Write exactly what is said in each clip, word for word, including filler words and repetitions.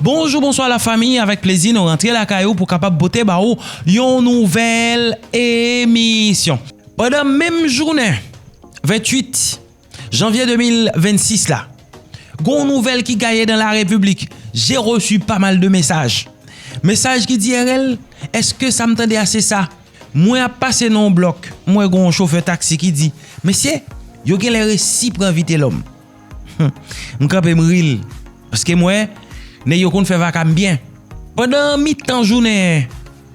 Bonjou, bonswa lafanmi, avèk plezi nou rantre lakay ou pou kapab pote ba ou yon nouvèl emisyon. Pandan menm jounen venntuit janvye de mil vennsis la, gon nouvèl ki gaye dans la République. J'ai reçu pas mal de messages. Mesaj ki di, R L, èske sa m tande a se sa? Mwen ap pase nan yon blòk, m wè gon chofè taksi ki di, mesye, yo genlè resi pran Vitelhomme. M kanpe m ri l, paske m wè nèg yo konn fè vaka m byen. Pandan mitan jounen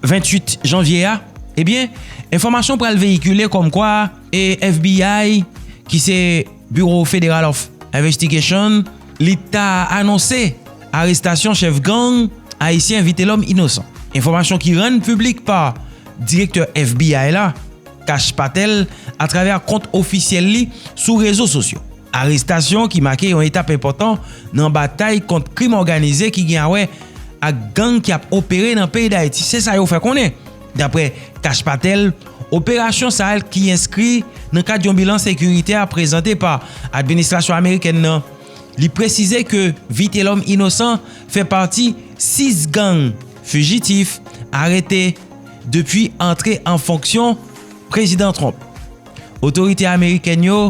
venntuit janvye a, ebyen, enfòmasyon pral veyikile kòmkwa e F B I, ki se Bureau Federal of Investigation, li ta anonse arestasyon chèf gang ayisyen Vitelhomme Innocent. Enfòmasyon ki rann piblik pa direktè F B I la, Kash Patel, atravè kont ofisyèl li sou rezo sosyo. Arestasyon ki make yon etap enpòtan nan batay kont krim òganize ki gen a wè ak gang ki ap opere nan peyi Dayiti. Se sa yo fè konnen. Daprè Kash Patel, operasyon sa a ki enskri nan kad yon bilan sekiritè prezante pa administrasyon amerikèn nan. Li presize ke Vitelhomme Innocent fè pati sis gang fijitif arete depi antre an fonksyon Prezidan Trump. Otorite amerikèn yo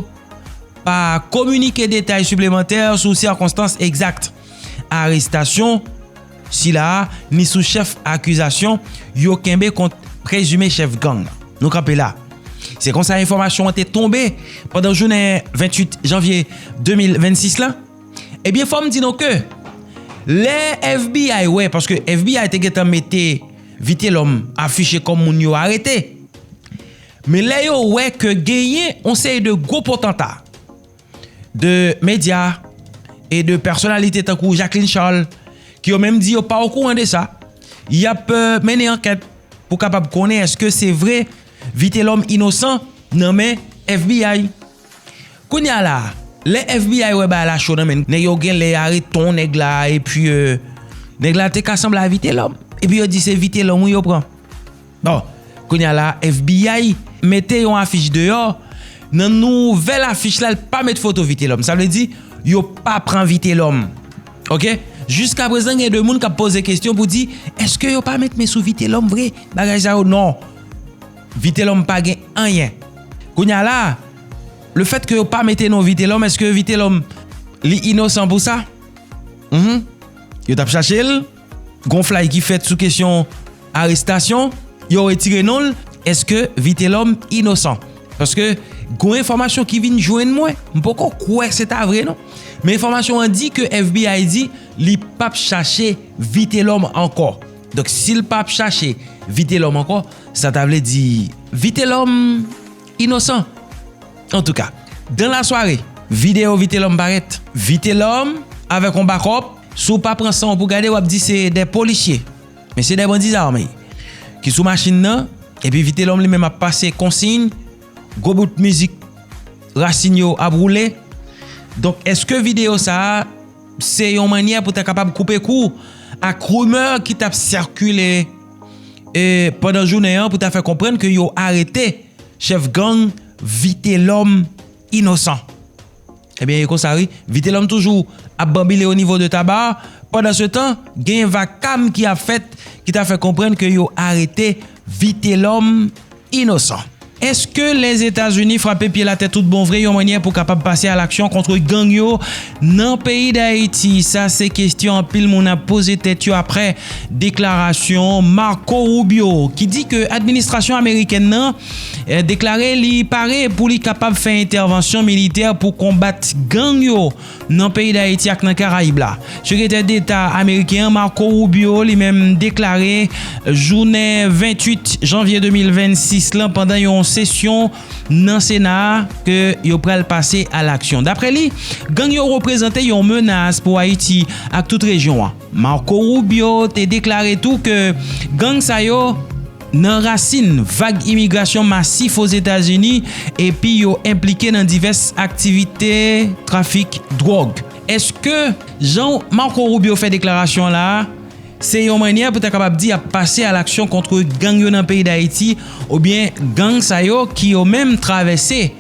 pa kominike detay siplemantè sou sèkonstans egzak arestasyon sila a, ni sou chèf akizasyon yo kenbe kont prezime chèf gang nan. Nou kanpe la. Se konsa enfòmasyon an te tonbe pandan jounen venntuit janvye de mil vennsis la. Ebyen, fò m di nou ke lè F B I wè, paske F B I te gentan mete Vitelhomme afiche kòm moun yo arete. Men lè yo wè ke genyen yon seri de gwo potanta de medya e de pèsonalite tankou Jacqueline Charles, ki yo menm di yo pa okouran de sa, y ap, euh, mennen ankèt pou kapab konnen èske se vre Vitelhomme Innocent nan men F B I. Kounye a la, lè F B I wè bagay la cho nan men nèg yo, genlè arete yon nèg la, epi, euh, nèg la te ka sanble a Vitelhomme. Epi yo di se Vitelhomme wi yo pran. Bon, kounye a la, F B I mete yon afich deyò. Nan nouvèl afich la, l pa met foto Vitelhomme. Sa vle di, yo pa pran Vitelhomme. Oke? Jiskaprezan, gen de moun k ap poze kesyon pou di, èske yo pa met men sou Vitelhomme vre? Bagay sa yo, non. Vitelhomme pa gen anyen. Kounye a la, lefètke yo pa mete non Vitelhomme, èske Vitelhomme, li inosan pou sa? Mhm. Yo t ap chache l. Gon flay ki fèt sou kesyon arestasyon, yo retire non l. Èske Vitelhomme inosan? Paske gon enfòmasyon ki vin jwenn mwen, m poko kwè se ta vre non. Men enfòmasyon an di ke F B I di li p ap chache Vitelhomme ankò. Donk, si l p ap chache Vitelhomme ankò, sa ta vle di Vitelhomme inosan. Antouka, dans la soirée, videyo Vitelhomme parèt. Vitelhomme avèk yon bakòp, si w pa pran san w pou gade, w ap di se de polisye. Men se de bandi zame ki sou machin nan, epi Vitelhomme li menm ap pase konsiy, gwo bout mizik Rasin yo ap woule. Donk, èske videyo sa a se yon mannyè pou ta kapab koupe kou ak rimè ki t ap sikile, e, pandan jounen an pou ta fè konprann ke yo arete chèf gang Vitelhomme Innocent? Ebyen, e konsa wi, Vitelhomme toujou ap banbile o nivo de Taba. Pandan se tan, gen vakam ki ap fèt ki ta fè konprann ke yo arete Vitelhomme Innocent. Èske Lèzetazini frape pye l atè tout bon vre yon mannyè pou kapab pase a laksyon kont gang yo nan peyi Dayiti? Sa se kesyon anpil moun ap poze tèt yo aprè deklarasyon Marco Rubio, ki di ke administrasyon amerikèn nan, eh, deklare li pare pou li kapab fè entèvansyon militè pou konbat gang yo nan peyi Dayiti ak nan Karayib la. Sekretè Deta ameriken an, Marco Rubio, li menm deklare jounen venntuit janvye de mil vennsis lan, pandan yon sesyon nan Sena a, ke yo pral pase a laksyon. Daprè li, gang yo reprezante yon menas pou Ayiti ak tout rejyon an. Marco Rubio te deklare tou ke gang sa yo nan rasin vag imigrasyon masif Ozetazini, epi yo enplike nan divès aktivite trafik dwòg. Èske jan Marco Rubio fè deklarasyon la a, se yon mannyè pou ta kapab di ap pase a laksyon kont gang yo nan peyi Dayiti, oubyen gang sa yo ki yo menm travèse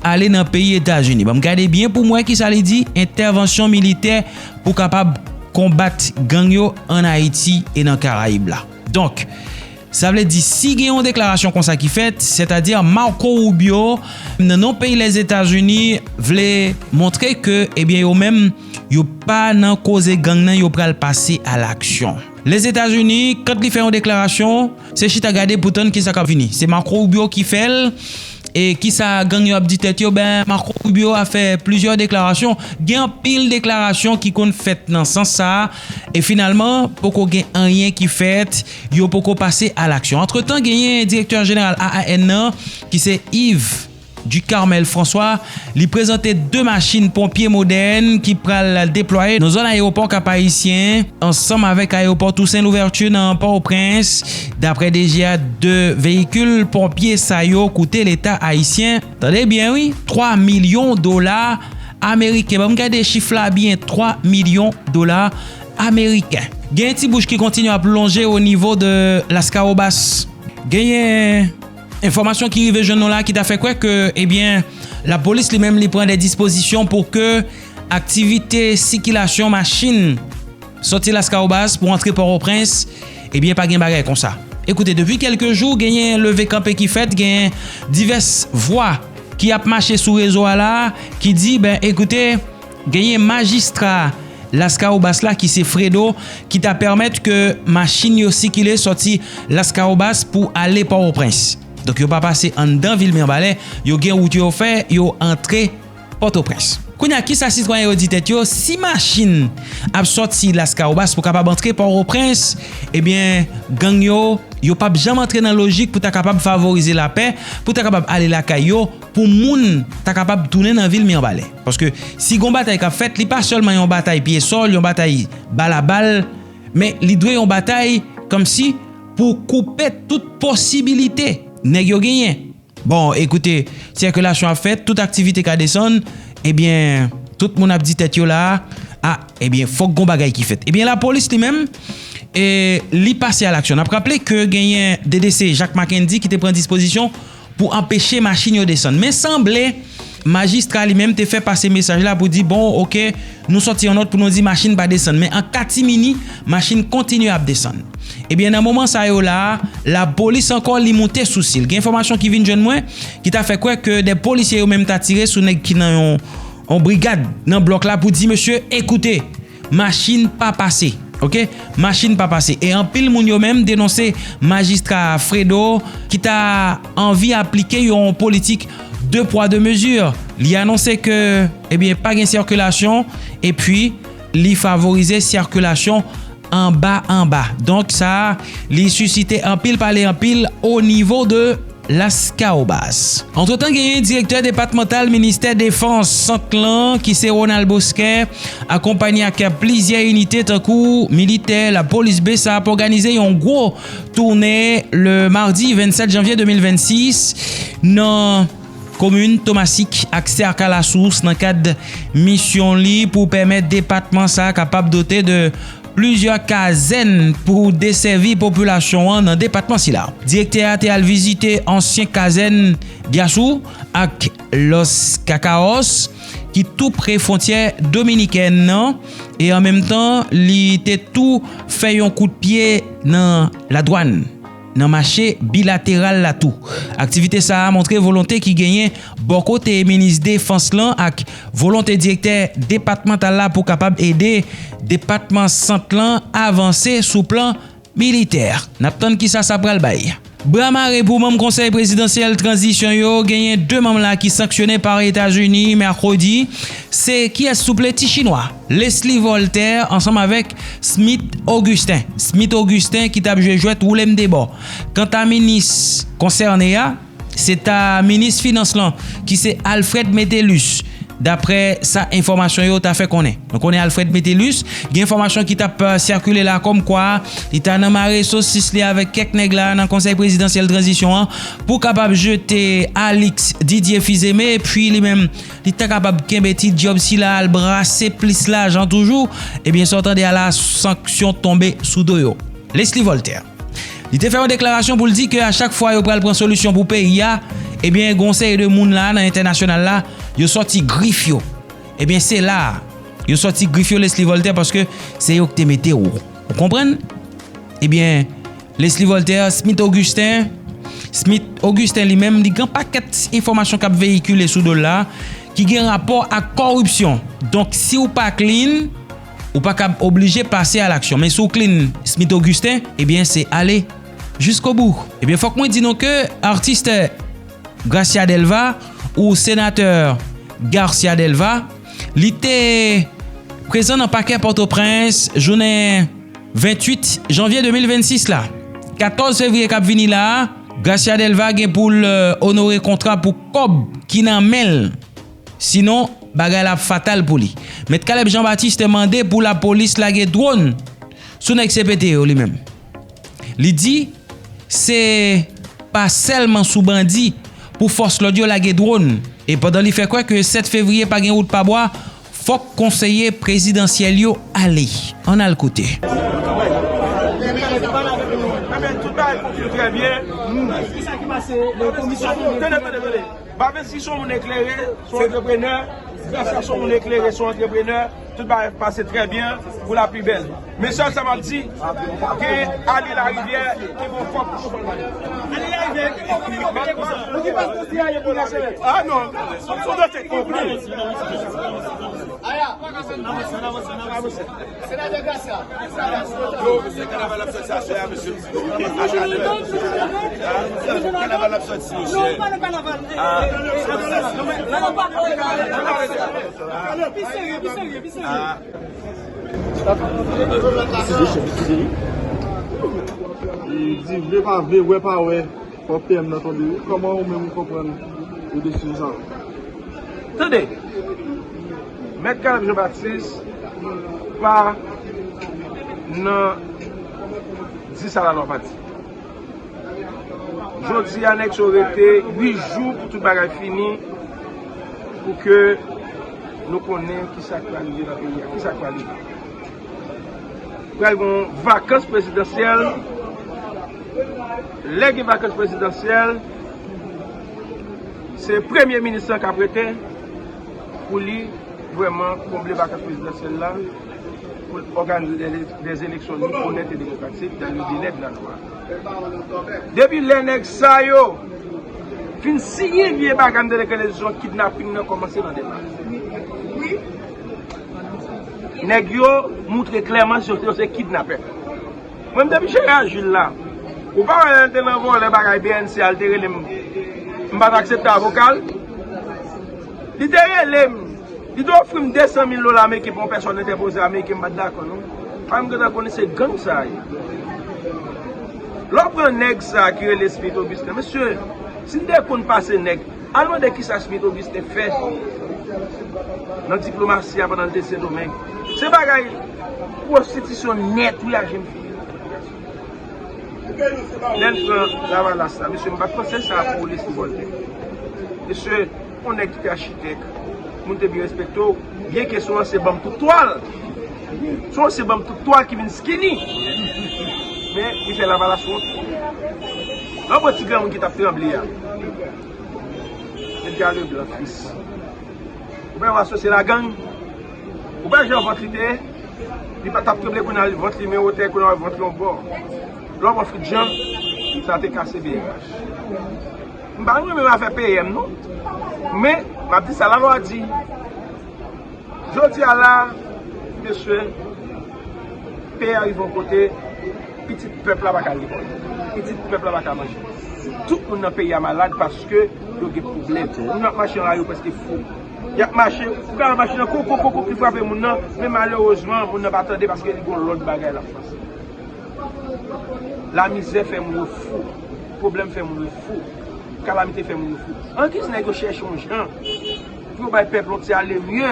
ale nan peyi Etazini? Ban m gade byen pou m wè kisa li di, entèvansyon militè pou kapab konbat gang yo ann Ayiti e nan Karayib la. Donk, sa vle di, si gen yon deklarasyon konsa ki fèt, sètadi Marco Rubio, nan non peyi Lèzetazini, vle montre ke, ebyen, yo menm, yo pa nan koze gang nan, yo pral pase a laksyon. Lèzetazini, kan li fè yon deklarasyon, se chita gade pou tann kisa k ap vini. Se Marco Rubio ki fè l, e kisa gang yo ap di tèt yo, ben, Marco Rubio a fè plizyè deklarasyon. Gen anpil deklarasyon ki konn fèt nan sans sa a, e finalman, poko gen anyen ki fèt, yo poko pase a laksyon. Antretan, genyen direktè jeneral A A N nan, ki se Yves Ducarmel François, li prezante de machin ponpye modèn ki pral deplwaye nan zòn ayewopò Kap Ayisyen, ansanm avèk ayewopò Toussaint Louverture nan Pòtoprens. Daprè D G a, de veyikil ponpye sa yo koute Leta ayisyen, tande byen wi, twa milyon dola ameriken. Ban m gade chif la byen, twa milyon dola ameriken. Gen ti bouch ki kontinye ap lonje o nivo de Laskawobas. Genyen enfòmasyon ki rive jwenn nou la ki ta fè kwè ke, ebyen, lapolis li menm li pran de dispozisyon pou ke aktivite sikilasyon machin sòti Laskawobas pou antre Pòtoprens, ebyen, pa gen bagay konsa. Ekoute, depi kèlke jou, genyen leve kanpe ki fèt, genyen divès vwa ki ap mache sou rezo a la, ki di, ben, ekoute, genyen majistra Laskawobas la, ki se Fredo, ki ta pèmèt ke machin yo sikile sòti Laskawobas pou ale Pòtoprens. Donk, yo pa pase anndan vil Mibalè, yo gen wout yo fè, yo antre Pòtoprens. Kounye a, kisa sitwayen yo di tèt yo? Si machin ap sòti Laskawobas pou kapab antre Pòtoprens, ebyen, gang yo, yo p ap janm antre nan lojik pou ta kapab favorize lapè, pou ta kapab ale lakay yo, pou moun ta kapab tounen nan vil Mibalè. Paske si gon batay k ap fèt, li pa sèlman yon batay pye sòl, yon batay bal a bal, men li dwe yon batay kòmsi pou koupe tout posibilite nèg yo genyen. Bon, ekoute, sikilasyon ap fèt, tout aktivite ka desann, ebyen, tout moun ap di tèt yo la, a, ebyen, fòk gon bagay ki fèt. Ebyen, lapolis li menm, e, li pase a laksyon. N ap raple ke genyen D D C Jacques Mackendy ki te pran dispozisyon pou anpeche machin yo desann. Men sanble, majistra li menm te fè pase mesaj la pou di, bon, oke, nou sòti yon nòt pou nou di machin pa desann. Men an katimini, machin kontinye ap desann. Ebyen, nan moman sa yo la, lapolis ankò, li moute sou sil. Gen enfòmasyon ki vin jwenn mwen, ki ta fè kwè ke de polisye yo menm ta tire sou nèg ki nan yon, yon brigad nan blòk la pou di, mesye, ekoute, machin pa pase. Oke? Machin pa pase. E anpil moun yo menm denonse majistra Fredo ki ta anvi aplike yon politik de pwa de mezi. Li anonse ke, ebyen, pa gen sikilasyon, epi li favorize sikilasyon anba anba. Donk, sa, li sisite anpil pale anpil o nivo de Laskawobas. Antretan, genyen direktè depatmantal ministè defans sant lan, ki se Ronald Bosquet, akonpanye ak plizyè inite tankou militè, lapolis, B S A P, òganize yon gwo toune le mardi vennsèt janvye de mil vennsis nan komin Tomasik ak Sèkalasous nan kad misyon li pou pèmèt depatman sa a kapab dote de plizyè kazèn pou desèvi popilasyon an nan depatman sila. Direktè a te al vizite ansyen kazèn Gyasou ak Los Cacao, ki tou pre fwontyè dominikèn nan, e an menm tan, li te tou fè yon kout pye nan ladwàn, nan mache bilateral la tou. Aktivite sa a montre volonte ki genyen bò kote minis defans lan ak volonte direktè depatmantal la pou kapab ede depatman sant lan avanse sou plan militè. N ap tann kisa sa pral bay. Bra mare pou manm Konsèy Prezidansyèl Tranzisyon yo, genyen de manm la ki sanksyone pa Etazini mèkredi. Se kiyès souple? Ti Chinwa, Leslie Voltaire ansanm avèk Smith Augustin. Smith Augustin ki t ap jwe jwèt woule m de bò. Kanta minis konsène a, se ta minis finans lan, ki se Alfred Metellus, daprè sa enfòmasyon yo ta fè konnen. Nou konnen Alfred Metellus, gen enfòmasyon ki t ap, euh, sikile la kòmkwa li ta nan mare sosis li avèk kèk nèg la nan Konsèy Prezidansyèl Tranzisyon an pou kapab jete Alix Didier Fils-Aimé, epi li menm, li ta kapab kenbe ti djòb sila, al brase plis lajan toujou. Ebyen, sa w tande a la, sanksyon tonbe sou do yo. Leslie Voltaire. Li te fè yon deklarasyon pou l di ke a chak fwa yo pral pran solisyon pou peyi a, ebyen, gon seri de moun la nan entènasyonal la, yo sòti grif yo. Ebyen, se la a, Yo sòti grif yo Leslie Voltaire paske se yo ki te mete w. Ou konprann? Ebyen, Leslie Voltaire, Smith Augustin, Smith Augustin li menm, li gen pakèt enfòmasyon k ap veyikile sou do l la, ki gen rapò ak kòripsyon. Donk, si w pa clean, ou pa kab oblije pase a laksyon. Men si w clean Smith Augustin, ebyen, se ale jusqu'au bout. Ebyen, fòk mwen di nou ke atis Gracia Delva ou senatè Garcia Delva, li te prezan nan pakè Pòtoprens jounen venntuit janvye de mil vennsis la. Katòz fevriye k ap vini la a, Gracia Delva gen pou l, euh, onore kontra pou kòb ki nan men l. Sinon, bagay la ap fatal pou li. Mèt Caleb Jean Baptiste te mande pou lapolis lage dwòn sou nèg C P T yo li menm. Li di, se pa sèlman sou bandi pou fòs lòd yo lage dwòn. E pandan li fè kwè ke sèt fevriye pa gen wout pa bwa, fòk konseye prezidansyèl yo ale. Ann al koute. Tout bagay konfye trè byen. Tande, tande, tande. Bavenski se yon moun eklere, se yon antreprenè. Gracia se yon moun eklere, se yon antreprenè. Tout bagay pase trè byen pou la pi bèl. Men sèl sa m ap di, ke Ali Larivière, ki bon kòb pou chofè l. Ali Larivière, ki bon kòb pou chofè l. Pou ki pas konsiyaye pou lè semèn? Ah non, son dosye konpli. Senatè Gracia. Yo, mesye, kanaval ap sòti aswè a, mesye. Kanaval ap sòti, mesye. Ah. Pi serye, pi serye, pi serye. Li di vle pa vle, wè pa wè. Fò P M nan tonbe wi. Kòman ou menm ou konprann ou desizyon sa yo? Tande, Mèt Caleb Jean Baptiste pa nan di sa lalwa pa di. Jodi a, nèg sa yo rete uit jou pou tout bagay fini, pou ke nou konnen kisa k pral rive nan peyi a, kisa k pral rive. Pral gen yon vakans prezidansyèl. Lè gen vakans prezidansyèl, se premye minis lan k ap rete pou li vrèman konble vakans prezidansyèl la, pou l òganize dè, dè eleksyon lib, onèt e demokratik dan le delè de la lwa. Depi lè nèg sa yo fin siyen vye bagay m te rele se yon kidnaping nan kòmanse nan depa. Nèg yo moutre klèman se, se kidnapè. Mwen, m depi Jera Jil la, ou pa wè lè l te nan vòlè bagay B N C a, l te rele m, m pa t aksepte avoka l. Li te rele m, li te ofri m de san mil dola ameriken pou yon pèsòn entèpoze ameriken, m pa t dakò non. Fò m gentan konnen se gang sa a ye. Lè w pran nèg sa a ki rele Smith Augustin, mesye, si n te konn pase nèg, al mande kisa Smith Augustin fè nan diplomasi a pandan l te Sendomeng. Se bagay pwostitisyon nèt wi a jenn fi. Lè n pran Lavalas la, mesye, m pa t panse sa pou Leslie Voltaire. Mesye, yon nèg ki te achitèk, moun te byen respekte w, byenke se yon ansyen banm tout twal. Se yon ansyen banm tout twal ki vin skinny. Men, li fè Lavalas wont. Lè w pran ti granmoun ki t ap tranble a, Edgar Leblanc, fis. Ou pa wè asosye la gang? Ou pa wè jan vant li te ye? Li pa t ap tranble kounye a, vant li men wotè, kounye a vant li yon bò. Lè w pran Fritz Jean, sa te kase B M H. M pa renmen afè P M non. Men, m ap di sa lalwa di. Jodi a la, mesye, peyi a rive yon kote, pitit pèp la pa ka lekòl. Pitit pèp la pa ka manje. Tout moun nan peyi a malad paske yo gen pwoblèm. Moun ap mache nan lari yo prèske fou. Y ap mache, ou ka wè machin nan koko koko ki frape moun nan, men malerezman, moun nan pa tande paske li gen yon lòt bagay l ap panse. Lamizè fè moun yo fou. Pwoblèm fè moun yo fou. Kalamite fè moun yo fou. An ki nèg yo chèche yon jan pou yo bay pèp la yon ti ale mye.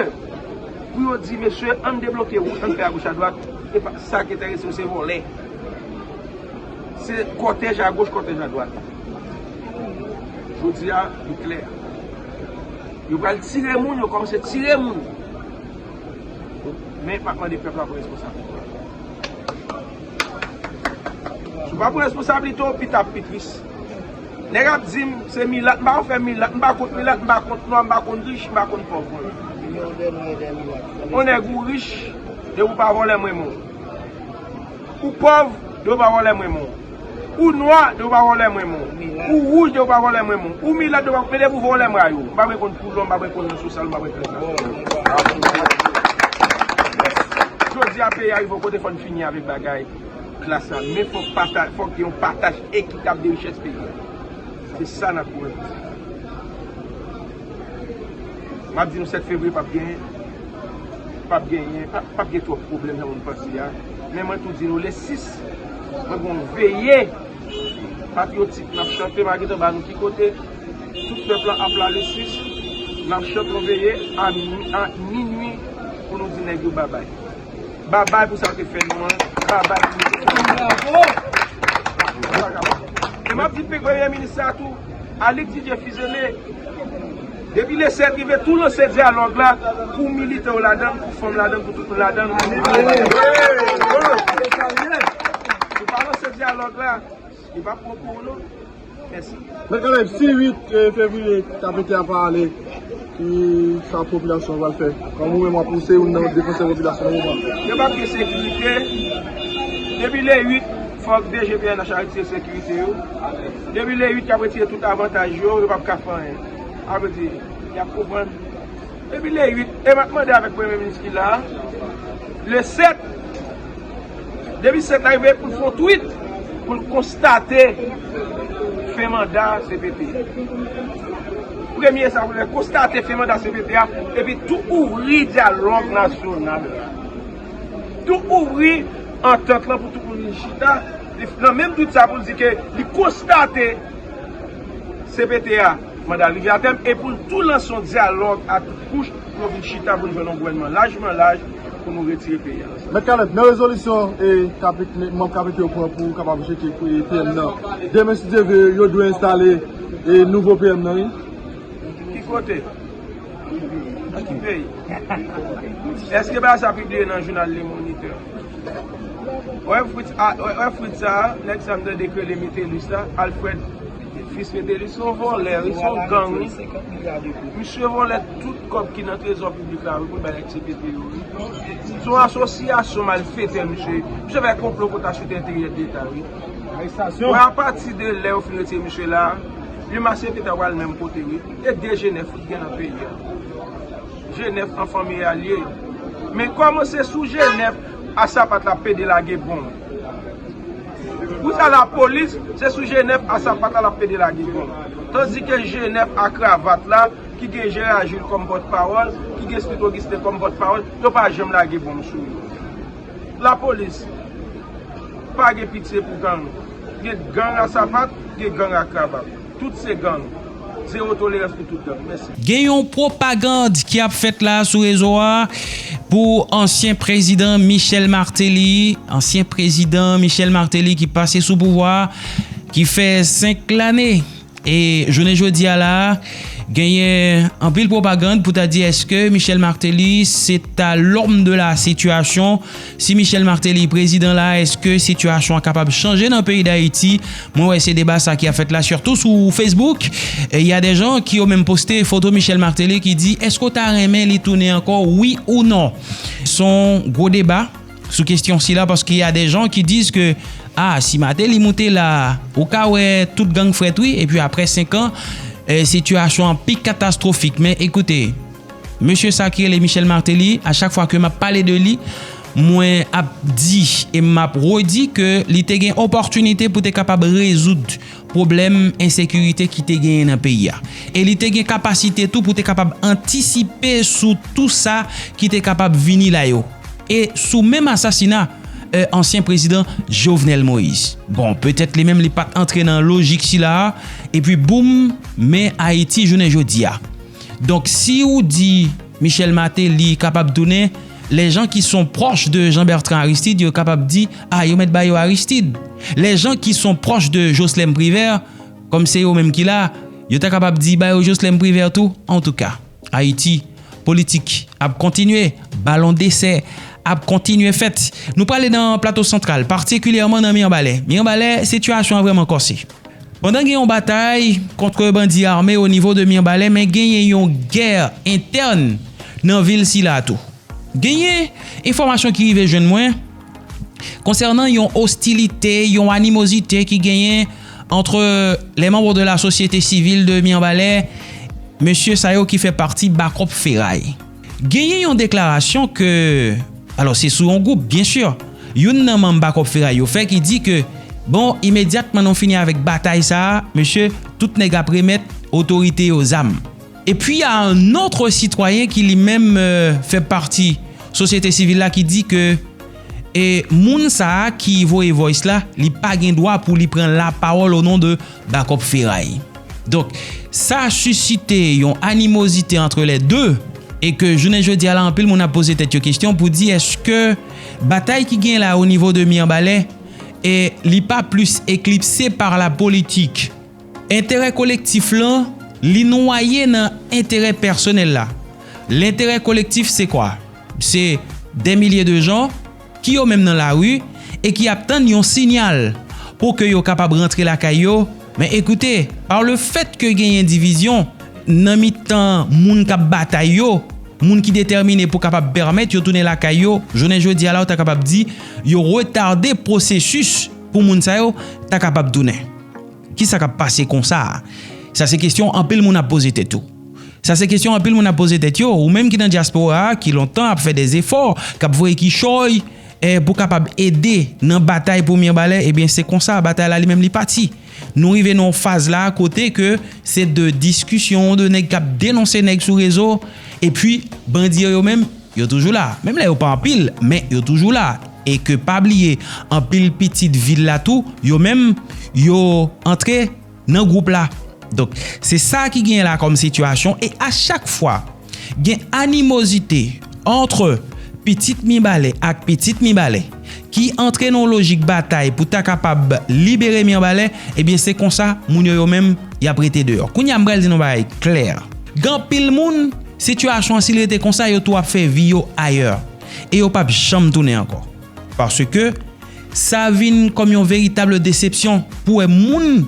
Pou yo di, mesye, ann debloke wout, ann fè agoch adwat. E pa sa ki enterese yo, se vòlè. Se kòtèj agoch, kòtèj adwat. Jodi a, li klè. Yo pral tire moun, yo kòmanse tire moun. Men, m ap mande pèp la pran responsablite. Si w pa pran responsablite w, pita ap pi tris. Nèg ap di m se milat, m pa konn fè milat, m pa kont milat, m pa kont nwa, m pa konn rich, m pa konn pòv, mwen. Yon nèg ou rich, depi w pa vòlè m renmen w. Ou pòv, depi w pa vòlè m renmen w. Ou nwa, depi w pa vòlè m renmen w. Ou wouj, depi w pa vòlè m renmen w. Ou milat, depi w pa, men depi w vòlè m rayi w. M pa vle konn koulè w, m pa vle konn nan sosyal, m pa vle konn leta. Jodi a peyi a rive yon kote fò n fini avèk bagay klas la. Men fòk pata-, fòk gen yon pataj ekitab de richès peyi a. Se sa n ap goumen pou fè. M ap di nou sèt fevriye p ap genyen, p ap genyen, p ap, p ap gen twòp pwoblèm jan moun panse a. Men mwen tou di nou le sis, mwen gen yon veye patriyotik n ap chante, m a gentan ba nou ki kote. Tout pèp la ap la le sis, n ap chante yon veye a mi-, a minwi pou nou di nèg yo babay. Babay pou sa yo te fè nou an. Babay pou nou. E m ap di premye minis sa tou, Alix Didier Fils-Aimé, depi le sèt rive tou lanse dyalòg la pou militè yo ladan l, pou fanm ladan l, pou tout moun ladan l. Ou pa lanse dyalòg la, li p ap bon pou ou non. Mèt Caleb, si uit fevriye ta pete a pa ale, ki sa popilasyon an pral fè? Kòm ou menm w ap, ou se youn nan defansè popilasyon nan moman. Yo p ap gen sekirite. Depi le uit, fòk D G P N H a retire sekirite yo. Depi le uit, y ap retire tout avantaj yo, yo p ap ka fè anyen. Sa vle di, y ap konprann. Depi le uit, e m ap mande avèk premye minis ki la a, le sèt, depi sèt la rive pou l fè yon tweet, pou l konstate fen manda C P T. Premye sa pou l fè, konstate fen manda C P T a, epi tou ouvri dyalòg nasyonal la. Tou ouvri antant lan pou tout moun vin chita. Nan menm tweet sa pou l di ke li konstate C P T a, manda l rive a tèm, e pou l tou lanse yon dyalòg a tout kouch pou yo vin chita pou n jwenn yon gouvènman lajman laj pou nou retire peyi a nan sa. Mèt Caleb, nan rezolisyon e K P, manm K P T yo pran pou kapab jete P M nan, demen si Dye vle, yo dwe enstale e nouvo P M nan, wi. Ki kote? Nan ki peyi? Èske bagay sa pibliye nan jounal Le Moniteur? Wè Fritz, a, wè, wè Fritz sa, nèg sa m tande k rele Metellus la, Alfred Fils Metellus, se yon vòlè, wi, se yon gang, wi. Misye vòlè tout kòb ki nan trezò piblik la, wi, pou l bay nèg C P T yo, wi. Se yon asosyasyon malfetè, misye. Misye fè konplo pou ta chite enteryè deta, wi. Wè, apati de lè yo fin retire misye la, Lima C P T a pral menm kote, wi. E de G nèf ki gen nan peyi a. G nèf an fanmi a l ye. Men kòman se sou G nèf a sapat la pede lage bonm? Pou sa lapolis, se sou G nèf a sapat la l ap pede lage bonm. Tandike G nèf a kravat la, ki gen Gérard Jules kòm pòtpawòl, ki gen Smith Augustin kòm pòtpawòl, yo pa janm lage bonm sou yo. Lapolis, pa gen pitye pou gang. Gen gang a sapat, gen gang a kravat. Tout se gang. Zewo tolerans pou tout gang. Mèsi. Gen yon pwopagand ki ap fèt la sou rezo a pou ansyen prezidan Michel Martelly, ansyen prezidan Michel Martelly ki pase sou pouvwa a, ki fè senk lane. E jounen jodi a la, genyen anpil pwopagand pou ta di èske Michel Martelly se ta l'homme de la situation. Si Michel Martelly prezidan la, èske sitiyasyon an kapab chanje nan peyi Dayiti? Mwen wè se deba sa ki ap fèt la, sitou sou Facebook. E y a des gens ki yo menm poste foto Michel Martelly ki di, èske w ta renmen li tounen ankò, wi ou non? Se yon gwo deba sou kesyon sila, paske y a des gens qui disent que, ah, si Martelly moute la, ou ka wè tout gang frèt wi, epi aprè senk an, eh, sitiyasyon an pi katastwofik. Men ekoute, mesye sa ki rele Michel Martelly, a chak fwa ke m ap pale de li, mwen ap di e m ap redi ke li te gen opòtinite pou te kapab rezoud pwoblèm ensekirite ki te genyen nan peyi a. E li te gen kapasite tou pou te kapab antisipe sou tou sa ki te kapab vini la yo. E sou menm asasina, eh, ansyen prezidan Jovenel Moïse. Bon, petèt li menm li pa t antre nan lojik sila a, epi boum, men Ayiti jounen jodi a. Donk, si ou di Michel Martelly kapab tounen, les gens qui sont proches de Jean-Bertrand Aristide, yo kapab di, ah, yo mèt ba yo Aristide. Les gens qui sont proches de Jocelerme Privert, kòm se yo menm ki la, yo ta kapab di, ba yo Jocelerme Privert tou. Antouka, Ayiti, politik ap kontinye, balon desè ap kontinye fèt. Nou prale nan Plato Santral, patikilyèman nan Mirebalais. Mirebalais, sitiyasyon an vrèman kòse. Pandan gen yon batay kont bandi ame o nivo de Mirebalais, men genyen yon gè entèn nan vil sila tou. Genyen enfòmasyon ki rive jwenn mwen konsènan yon ostilite, yon animozite ki genyen entre les membres de la société civile de Mirebalais, mesye sa yo ki fè pati Bakòp Feray. Genyen yon deklarasyon ke, alò, se sou yon gwoup, byen si, youn nan manm Bakòp Feray yo fè ki di ke, bon, imedyatman nou fini avèk batay sa a, mesye, tout nèg ap remèt otorite yo zam. Et puis, il y a un autre citoyen qui lui-même euh, fait partie sosyete sivil la ki di ke e moun sa a ki voye voice la, li pa gen dwa pou li pran lapawòl o non de Bakòp Feray. Donk, sa sisite yon animozite entre les deux e ke jounen jodi a la, anpil moun ap poze tèt yo kesyon pou di èske batay ki gen la o nivo de Mirebalais e li pa plis eklipse par la politik. Enterè kolektif lan, li nwaye nan enterè pèsonèl la. Lenterè kolektif se kwa? Se dè milye de jan ki yo menm nan lari e ki ap tann yon siyal pou ke yo kapab rantre lakay yo. Men ekoute, pa le fèt ke genyen divizyon nan mitan moun k ap batay yo, moun ki detèmine pou kapab pèmèt yo tounen lakay yo, jounen jodi a la, ou ta kapab di, yo retade pwosesis pou moun sa yo ta kapab tounen. Kisa k ap pase konsa a? Sa se kesyon anpil moun ap poze tèt yo. Sa se kesyon anpil moun ap poze tèt yo. Ou menm ki nan dyaspora a, ki lontan ap fè de efò, k ap voye kichòy, eh, pou kapab ede nan batay pou Mirebalais, ebyen, se konsa, batay la li menm li pati. Nou rive nan yon faz la kote ke se de diskisyon, de nèg k ap denonse nèg sou rezo, epi bandi yo, yo menm, yo toujou la. Menm lè yo pa anpil, men yo toujou la. E ke pa bliye, anpil pitit vil la tou, yo menm, yo antre nan gwoup la. Donk, se sa ki genyen la kòm sitiyasyon. E a chak fwa gen animozite antre pitit Mibalè ak pitit Mibalè ki antre nan lojik batay pou ta kapab libere Mibalè, ebyen, se konsa moun yo, yo menm, y ap rete deyò. Kounye a, m pral di nou bagay klè. Gen anpil moun, sitiyasyon an, si l rete konsa, yo tou ap fè vi yo ayè. E yo p ap janm tounen ankò. Paske sa vin kòm yon veritab desepsyon pou wè moun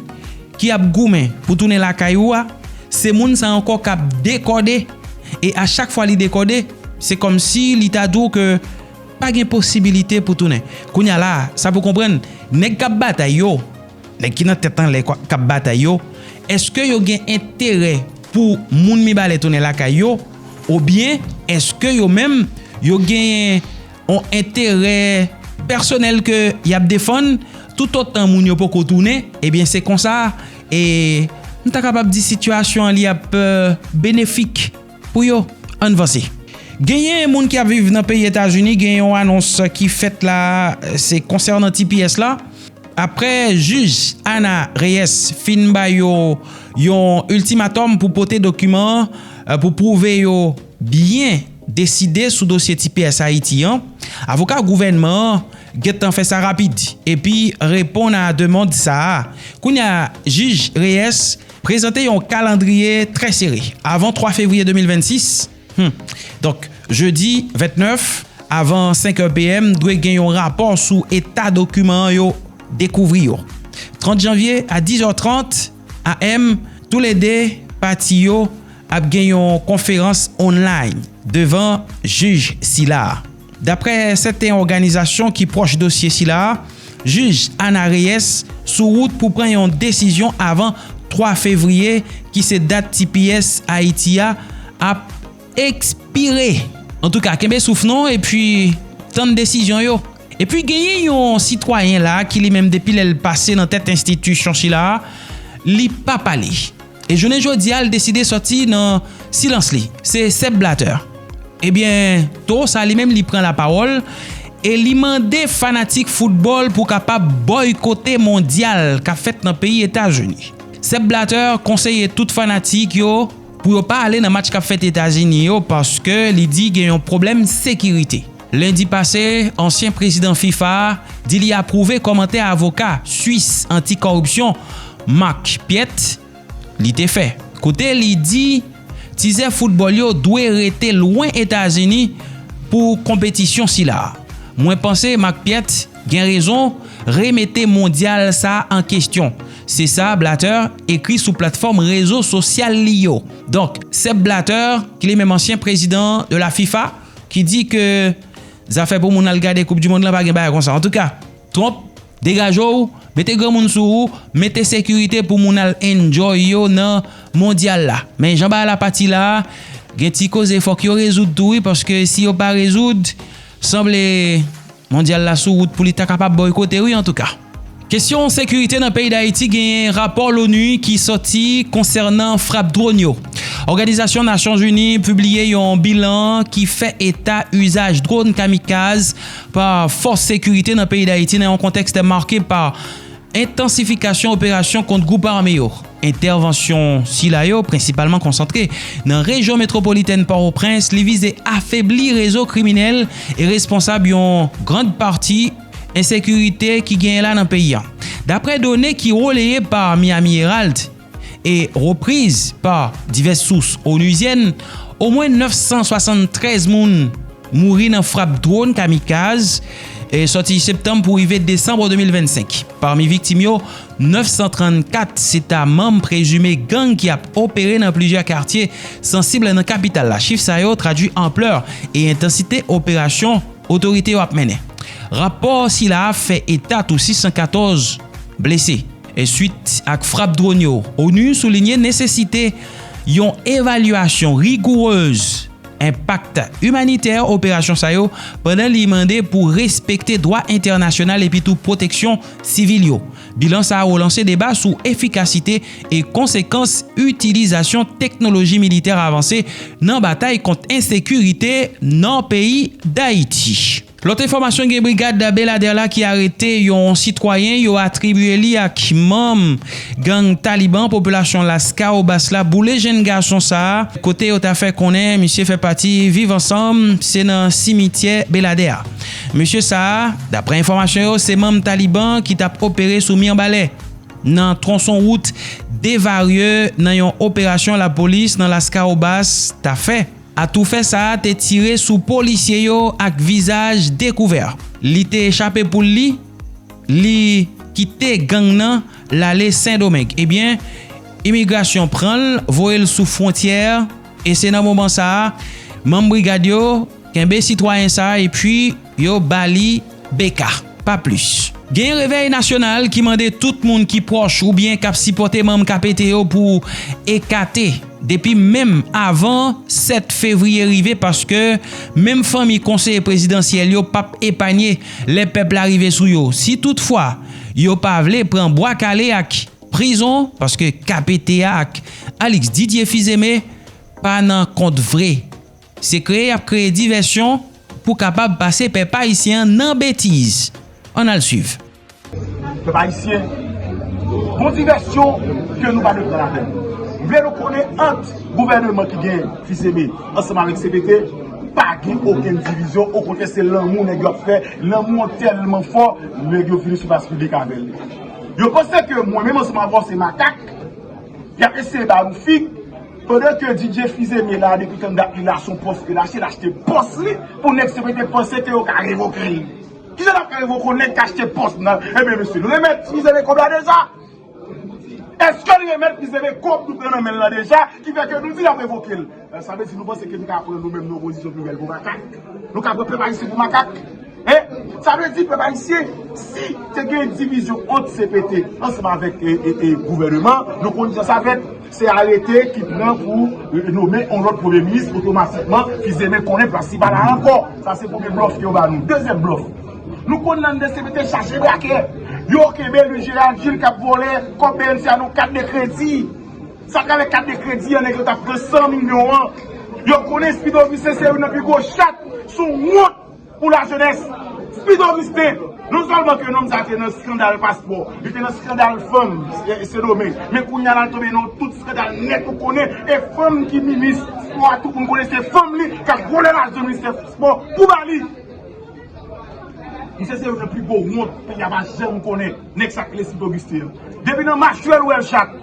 ki ap goumen pou tounen lakay ou a, se moun sa ankò k ap dekòde. E a chak fwa li dekòde, se kòmsi li ta di w ke pa gen posibilite pou tounen. Kounye a la, sa pou konprann, nèg k ap batay yo, nèg ki nan tèt anlè k ap batay yo, èske yo gen enterè pou moun Mibalè tounen lakay yo? Oubyen èske yo menm, yo gen yon enterè pèsonèl ke y ap defann, toutotan moun yo poko tounen, ebyen, se konsa, e m ta kapab di sitiyasyon an li ap, euh, benefik pou yo. Ann vanse. Genyen moun ki ap viv nan peyi Etazini, gen yon anons ki fèt la, se konsènan T P S la. Aprè jij Ana Reyes fin ba yo yon iltimatòm pou pote dokiman an, euh, pou pwouve yo byen deside sou dosye T P S Ayiti an, avoka gouvènman an gentan fè sa rapid epi reponn a demann sa a. Kounye a, jij Reyes prezante yon kalandriye trè sere. Avan twa fevriye de mil vennsis, hmm, donk, jedi vennèf, avan senk è P M, dwe gen yon rapò sou eta dokiman yo dekouvri yo. Trant janvye, a diz è trant A M, toulede pati yo ap gen yon konferans online devan jij sila a. Daprè sèten òganizasyon ki pwòch dosye sila a, jij Ana Reyes sou wout pou pran yon desizyon avan twa fevriye, ki se dat T P S Ayiti a ap ekspire. Antouka, kenbe souf nou epi tann desizyon yo. Epi genyen yon sitwayen la ki li menm depi lè l pase nan tèt enstitisyon sila a, li pa pale. E jounen jodi a, l deside sòti nan silans li. Se Sepp Blatter. Ebyen, towo sa li menm li pran lapawòl e li mande fanatik foutbòl pou kapab bòykote mondyal k ap fèt nan peyi Etazini. Sepp Blatter konseye tout fanatik yo pou yo pa ale nan match k ap fèt Etazini yo paske li di gen yon pwoblèm sekirite. Lendi pase, ansyen prezidan fifa a di li apwouve kòmantè avoka Swis anti-kòripsyon Mark Piet li te fè, kote li di tizè foutbòl yo dwe rete lwen Etazini pou konpetisyon sila a. Mwen panse Mark Piet gen rezon remete mondyal sa a an kesyon. Se sa Blatter ekri sou platfòm rezo sosyal li yo. Donk, Sepp Blatter, ki li menm ansyen prezidan de la fifa, ki di ke zafè pou moun al gade koup di mond lan pa gen bagay konsa. Antouka, Trump, degaje w, mete granmoun sou ou, mete sekirite pou moun al enjoy yo nan mondyal la. Men jan bagay la pati la, gen ti koze fòk yo rezoud tou wi, paske si yo pa rezoud, sanble mondyal la sou wout pou li ta kapab bòykote wi antouka. Kesyon sekirite nan peyi Dayiti, genyen rapò l'ONU ki sòti konsènan frap dwòn yo. Òganizasyon Nasyonzini pibliye yon bilan ki fè eta izaj dwòn kamikaz pa fòs sekirite nan peyi Dayiti nan yon kontèks make pa entansifikasyon operasyon kont gwoup ame yo. Entèvansyon sila yo, prensipalman konsantre nan rejyon metwopolitèn Pòtoprens, li vize afebli rezo kriminèl e responsab yon grand pati ensekirite ki genyen la nan peyi a. Daprè done ki releye pa Miami Herald e repriz pa divès sous onuzyèn, omwen nèf san swasanntrèz moun mouri nan frap dwòn kamikaz, e sòti septanm pou rive desanm de mil vennsenk. Pami viktim yo, nèf san trannkat se ta manm prezime gang ki ap opere nan plizyè katye sansib nan kapital la. Chif sa yo tradui anplè e entansite operasyon otorite yo ap mennen. Rapò sila a fè eta tou sis san katòz blese. E swit ak frap dwòn yo, ONU soulinye nesesite yon evalyasyon rigourez enpak imanitè operasyon sa yo, pandan li mande pou respekte dwa entènasyonal epi tou pwoteksyon sivil yo. Bilan sa a relanse deba sou efikasite e konsekans itilizasyon teknoloji militè avanse nan batay kont ensekirite nan peyi Dayiti. Lòt enfòmasyon, gen brigad Beladè la ki arete yon sitwayen yo atribye li ak manm gang Taliban popilasyon Laskawobas la boule jenn gason sa a, kote yo ta fè konnen misye fè pati Viv Ansanm, se nan simityè Beladè a. Mesye sa a, daprè enfòmasyon yo, se manm Taliban ki t ap opere sou Mibalè, nan twonson wout Desvarieux, nan yon operasyon lapolis nan Laskawobas ta fè. Atoufè sa a te tire sou polisye yo ak vizaj dekouvè. Li te chape poul li, li kite gang nan, l ale Sendomeng. Ebyen, imigrasyon pran l, voye l sou fwontyè, e se nan moman sa a, manm brigad yo kenbe sitwayen sa a epi yo ba li B K, pa plis. Gen revèy nasyonal ki mande tout moun ki pwòch oubyen k ap sipòte manm K P T yo pou ekate depi menm avan sèt fevriye rive, paske menm fanmi konseye prezidansyèl yo p ap epanye lè pèp la rive sou yo. Si toutfwa yo pa vle pran bwa kale ak prizon, paske K P T a ak Alix Didier Fils-Aimé pa nan kont vre. Se kreye y ap kreye divèsyon pou kapab pase pèp ayisyen an nan betiz. Ann al swiv. Pèp ayisyen, gon divèsyon ke nou pa dwe pran latè. M vle nou konnen ant gouvèneman ki gen Fils-Aimé ansanm avèk C P T, pa gen okenn divizyon, okontrè se lanmou nèg yo ap fè, lanmou an tèlman fò, nèg yo vini sou plas piblik avè l. Yo panse ke mwen menm ansanm avè w se makak, y ap eseye ba nou fig, pandan ke Didier Fils-Aimé la, depi tann dat li la, se yon pòs ke l achte, l achte pòs li pou nèg C P T panse ke yo ka revoke l. Kijan n ap fè revoke yon nèg k achte pòs nan? Ebyen mesye, l remèt Fils-Aimé kòb la deja? Èske l remèt Fils-Aimé kòb nou pran nan men l lan deja, ki fè ke nou di n ap revoke l? Sa vle di nou panse ke nou ka pran nou menm nan opozisyon pibèl pou makak? Nou ka pran pèp ayisyen pou makak? Hein? Sa vle di pèp ayisyen, si te gen divizyon ant C P T ansanm avèk e, e, e, gouvèneman, nou konn jan sa fèt. Se arete ki pran pou nome yon lòt premye minis, otomatikman Fils-Aimé konnen plas li pa la ankò. Sa se premye blòf ke yo ba nou. Dezyèm blòf, nou konn anndan C P T chaje brakè. Yo kenbe Louis Gérald Gilles k ap vòlè kòb B N C a nan kat de kredi. Se atravè kat de kredi an nèg yo t ap pran san milyon an. Yo konnen Speed Augustin se youn nan pi gwo chat, se yon wont pou lajenès. Speed Augustin, non sèlman ke nonm sa te nan eskandal paspò, li te nan eskandal fanm Sendomeng, men kounye a la l tonbe nan tout eskandal nèt ou konnen, e fanm ki minis spò a tout moun konnen se fanm li k ap vòlè lajan ministè spò pou ba li. Misye se youn nan pi gwo wont peyi a pa janm konnen, nèg sa k rele Speed Augustin an. Depi nan machwèl ou wè l chat.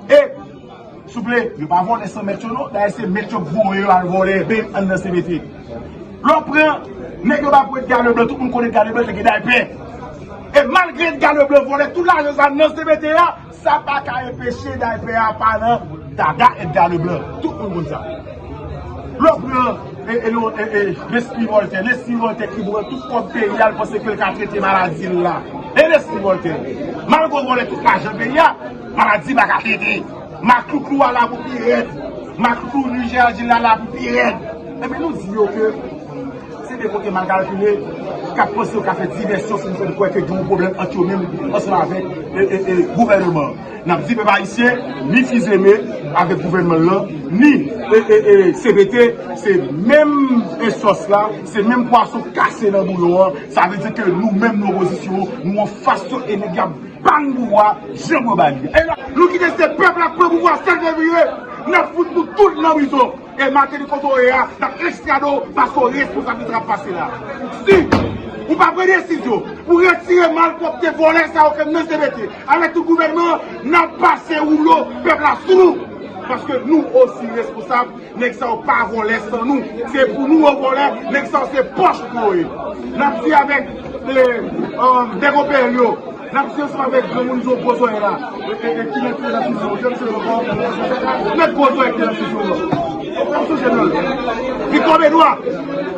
E, souple, yo pa vòlè san mèt yo non. Dayè se mèt yo k voye yo al vòlè menm anndan C P T. Lè w pran nèg yo pa pou Edgar Leblanc, tout moun konn Edgar Leblanc te gen daypè. E malgre Edgar Leblanc vòlè tout lajan sa nan C B T a, sa pa ka enpeche daypè a pa nan dada Edgar Leblanc. Tout moun konn sa. Lè w pran e, e, e, e, Leslie Voltaire, Leslie Voltaire ki pran tout kòb peyi a, l panse ke l ka trete maladi l la. E Leslie Voltaire, malgre w vòlè tout lajan peyi a, maladi pa ka trete. Maklouklou a la pou pi rèd. Maklouklou Louis Gérard Gilles la la pou pi rèd. Ebyen nou di yo ke se de kote mal kalkile, k ap panse yo ka fè divèsyon pou fè n kwè ke gen yon pwoblèm ant yo menm ansanm avèk e, e, e, gouvènman an. N ap di pèp ayisyen, ni Fils-Aimé avèk gouvènman l lan, ni e, e, e, C B T, se menm ensòs la, se menm pwason kase nan bouyon an. Sa vle di ke nou menm, nou opozisyon, nou anfas yo e nèg y ap ban pouvwa jan bò ba li. E la, nou kite se pèp la k pran pouvwa sèt fevriye, n ap fout nou tout nan prizon. E Martelly, kote w ye a, n ap ekstrade w paske w responsab de sa k ap pase la. Si ou pa pran desizyon pou retire malpwòpte vòlè sa yo ke n nan C B T avèk tout gouvènman an, n ap pase woulo pèp la sou nou. Paske nou osi responsab, nèg sa yo pa vòlè san nou. Se pou nou yo vòlè, nèg sa yo se pòch nou yo ye. N ap di avèk e, e, nèg O P L yo, n ap di ansanm avèk granmoun zo gwo zòrèy la. E, e, e, ki nèg ki nan prizon, jan se yo ankò? Nèg gwo zòrèy ki nan prizon yo. Ou pa sonje non l. Victor Benoît,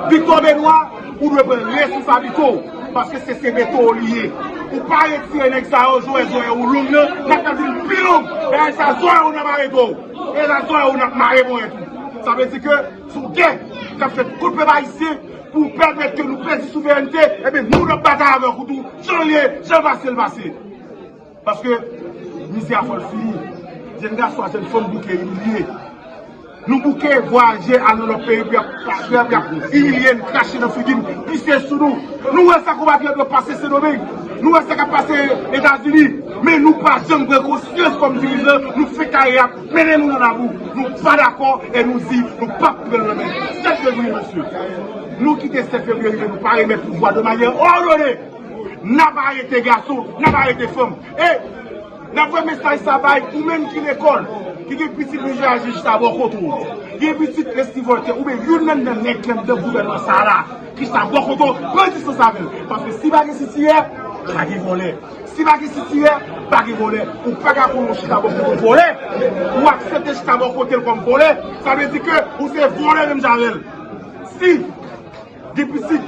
Victor Benoît, ou dwe pran responsablite w, paske se, se beto li ye. Ou pa retire nèg sa yo, zòrèy, zòrèy ou long nan, n ap fè vin pi long. E sa zòrèy ou nan mare do. E sa zòrèy ou n ap mare bon etou. Sa vle di ke sou gè k ap fèt kont pèp ayisyen pou pèmèt ke nou pèdi souverènte, ebyen nou n ap batay avèk ou tou, jan l ye, jan l pase, l pase. Paske mizè a fò l fini. Jèn gason a jèn fanm bouke, imilye. Nou bouke vwayaje al nan lòt peyi pou y ap, pou y ap, pou y ap imilye n, krache nan figi n, pise sou nou. Nou wè sa konpatriyòt yo pase Sendomeng. Nou wè sa k ap pase Etazini. Men nou pa janm pran konsyans kòm dirijan, nou fèk kare ap mennen nou nan labou. Nou pa dakò e nou di nou p ap pran l nan men. Sèt fevriye, mesye. Nou kite sèt fevriye rive, nou pa remèt pouvwa de manyè òdone. N ap arete gason, n ap arete fanm. E n ap voye mesaj sa bay ou menm ki lekòl, ki gen pitit Louis Gérard Gilles chita bò kote w, gen pitit Leslie Voltaire, oubyen youn nan, nan nèg ki anndan gouvènman sa a la, ki chita bò kote w, pran distans avè l. Paske si pa gen sitirè, pa gen vòlè. Si pa gen sitirè, pa gen vòlè. Ou pa ka pou yon chita bò kote yon vòlè. Ou aksepte chita bò kote l kòm vòlè. Sa vle di ke ou se vòlè menm jan avè l. Si gen pitit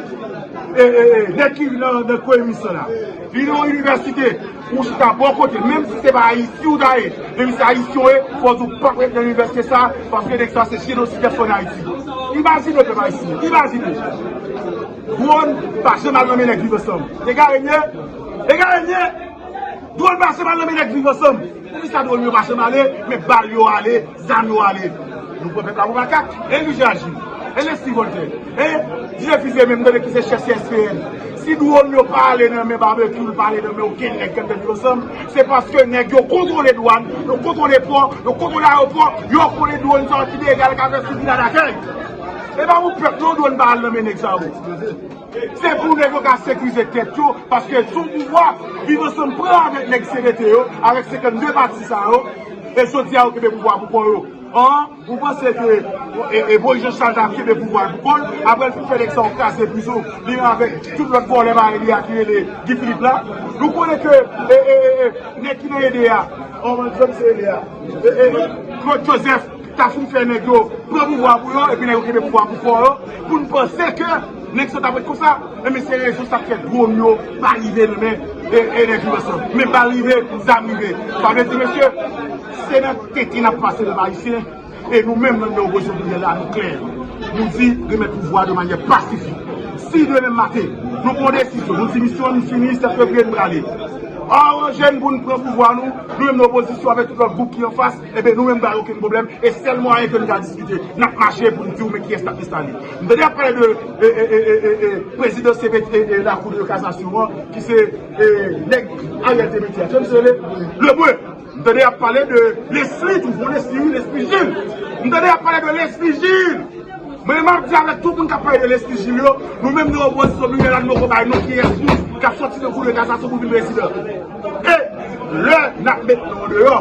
e, e, e, nèg ki nan, nan koemis la, li nan yon inivèsite, ou chita bò kote l, menm si se pa Ayiti ou ta ye, menm si se Ayisyen w ye, fò w di w p ap ret nan inivèsite sa, paske nèg sa se jenosidè fò an Ayiti. Imajine pèp ayisyen, imajine. Dwòn pa janm al nan men nèg Viv Ansanm. Egare n ye? Egare n ye? Dwòn pa janm al nan men nèg Viv Ansanm. Poukisa dwòn yo pa janm ale, men bal yo ale, zam yo ale? Nou pran pèp la pou makak. E Louis Gérard Gilles, e Leslie Voltaire, e Didier Fils-Aimé, m tande ki se chèf C S P N. Si dwòn yo pa ale nan men Babekyou, pa ale nan men okenn nèg k ap viv ansanm, se paske nèg yo kontwole dwàn, yo kontwole pò, yo kontwole ayewopò, yo konnen dwòn sa yo ki legal k ap fè sou vila dakèy. E pa pou pèp non dwòn pa al nan men nèg sa yo. Se pou nèg yo ka sekirize tèt yo, paske sou pouvwa, Viv Ansanm pran avèk nèg C B T yo, avèk senkannde pati sa yo, e jodi a yo kenbe pouvwa pou kò yo. An, ou panse ke e, e Moïse Jean Charles ta kenbe pouvwa pou kò l, apre l fin fè nèg sa yo kraze prizon, li menm avèk tout lòt vòlè mare li a ki rele Guy Philippe la? Nou konnen ke e, e, e, e, nèg ki nan ede a, an, mwen, jwenn se ede a, e, e, e, Claude Joseph, ta fin fè nèg yo pran pouvwa pou yo, epi nèg yo kenbe pouvwa pou kò yo, pou n panse ke nèg sa t ap ret konsa. Ebyen, se rezon sa k fè dwòn yo pa rive nan men e, e nèg Viv Ansanm. Men bal rive, zam rive. Sa vle di, mesye, se nan tenten n ap pase pèp ayisyen, e nou menm, nan opozisyon plirièl la, nou klè. Nou di, remèt pouvwa de manyè pasifik. Si demen maten, nou pran desizyon, nou di misyon an fini, sèt fevriye n prale. Aranje n pou n pran pouvwa nou, nou menm nan opozisyon avèk tout lòt gwoup ki anfas, ebyen nou menm pa gen okenn pwoblèm, e sèl mwayen ke nou ka diskite, n ap mache pou n di w men kiyès n ap enstale. M tande y ap pale de e, e, e, e, e, e, prezidan C P T, e, e, Lakou de Kasasyon an, ki se e, nèg Ariel te mete a. Jan misye rele? Lebrun. M tande y ap pale de Leslie, toujou Leslie, Leslie Gilles. M tande y ap pale de Leslie Gilles. Mwen, m ap di avèk tout moun k ap pale de Leslie Gilles yo, nou menm nou opozisyon, nou ye la, nou poko bay non kiyès moun k ap sòti nan kou de kasasyon pou vin prezidan. E lè n ap met nou andeyò,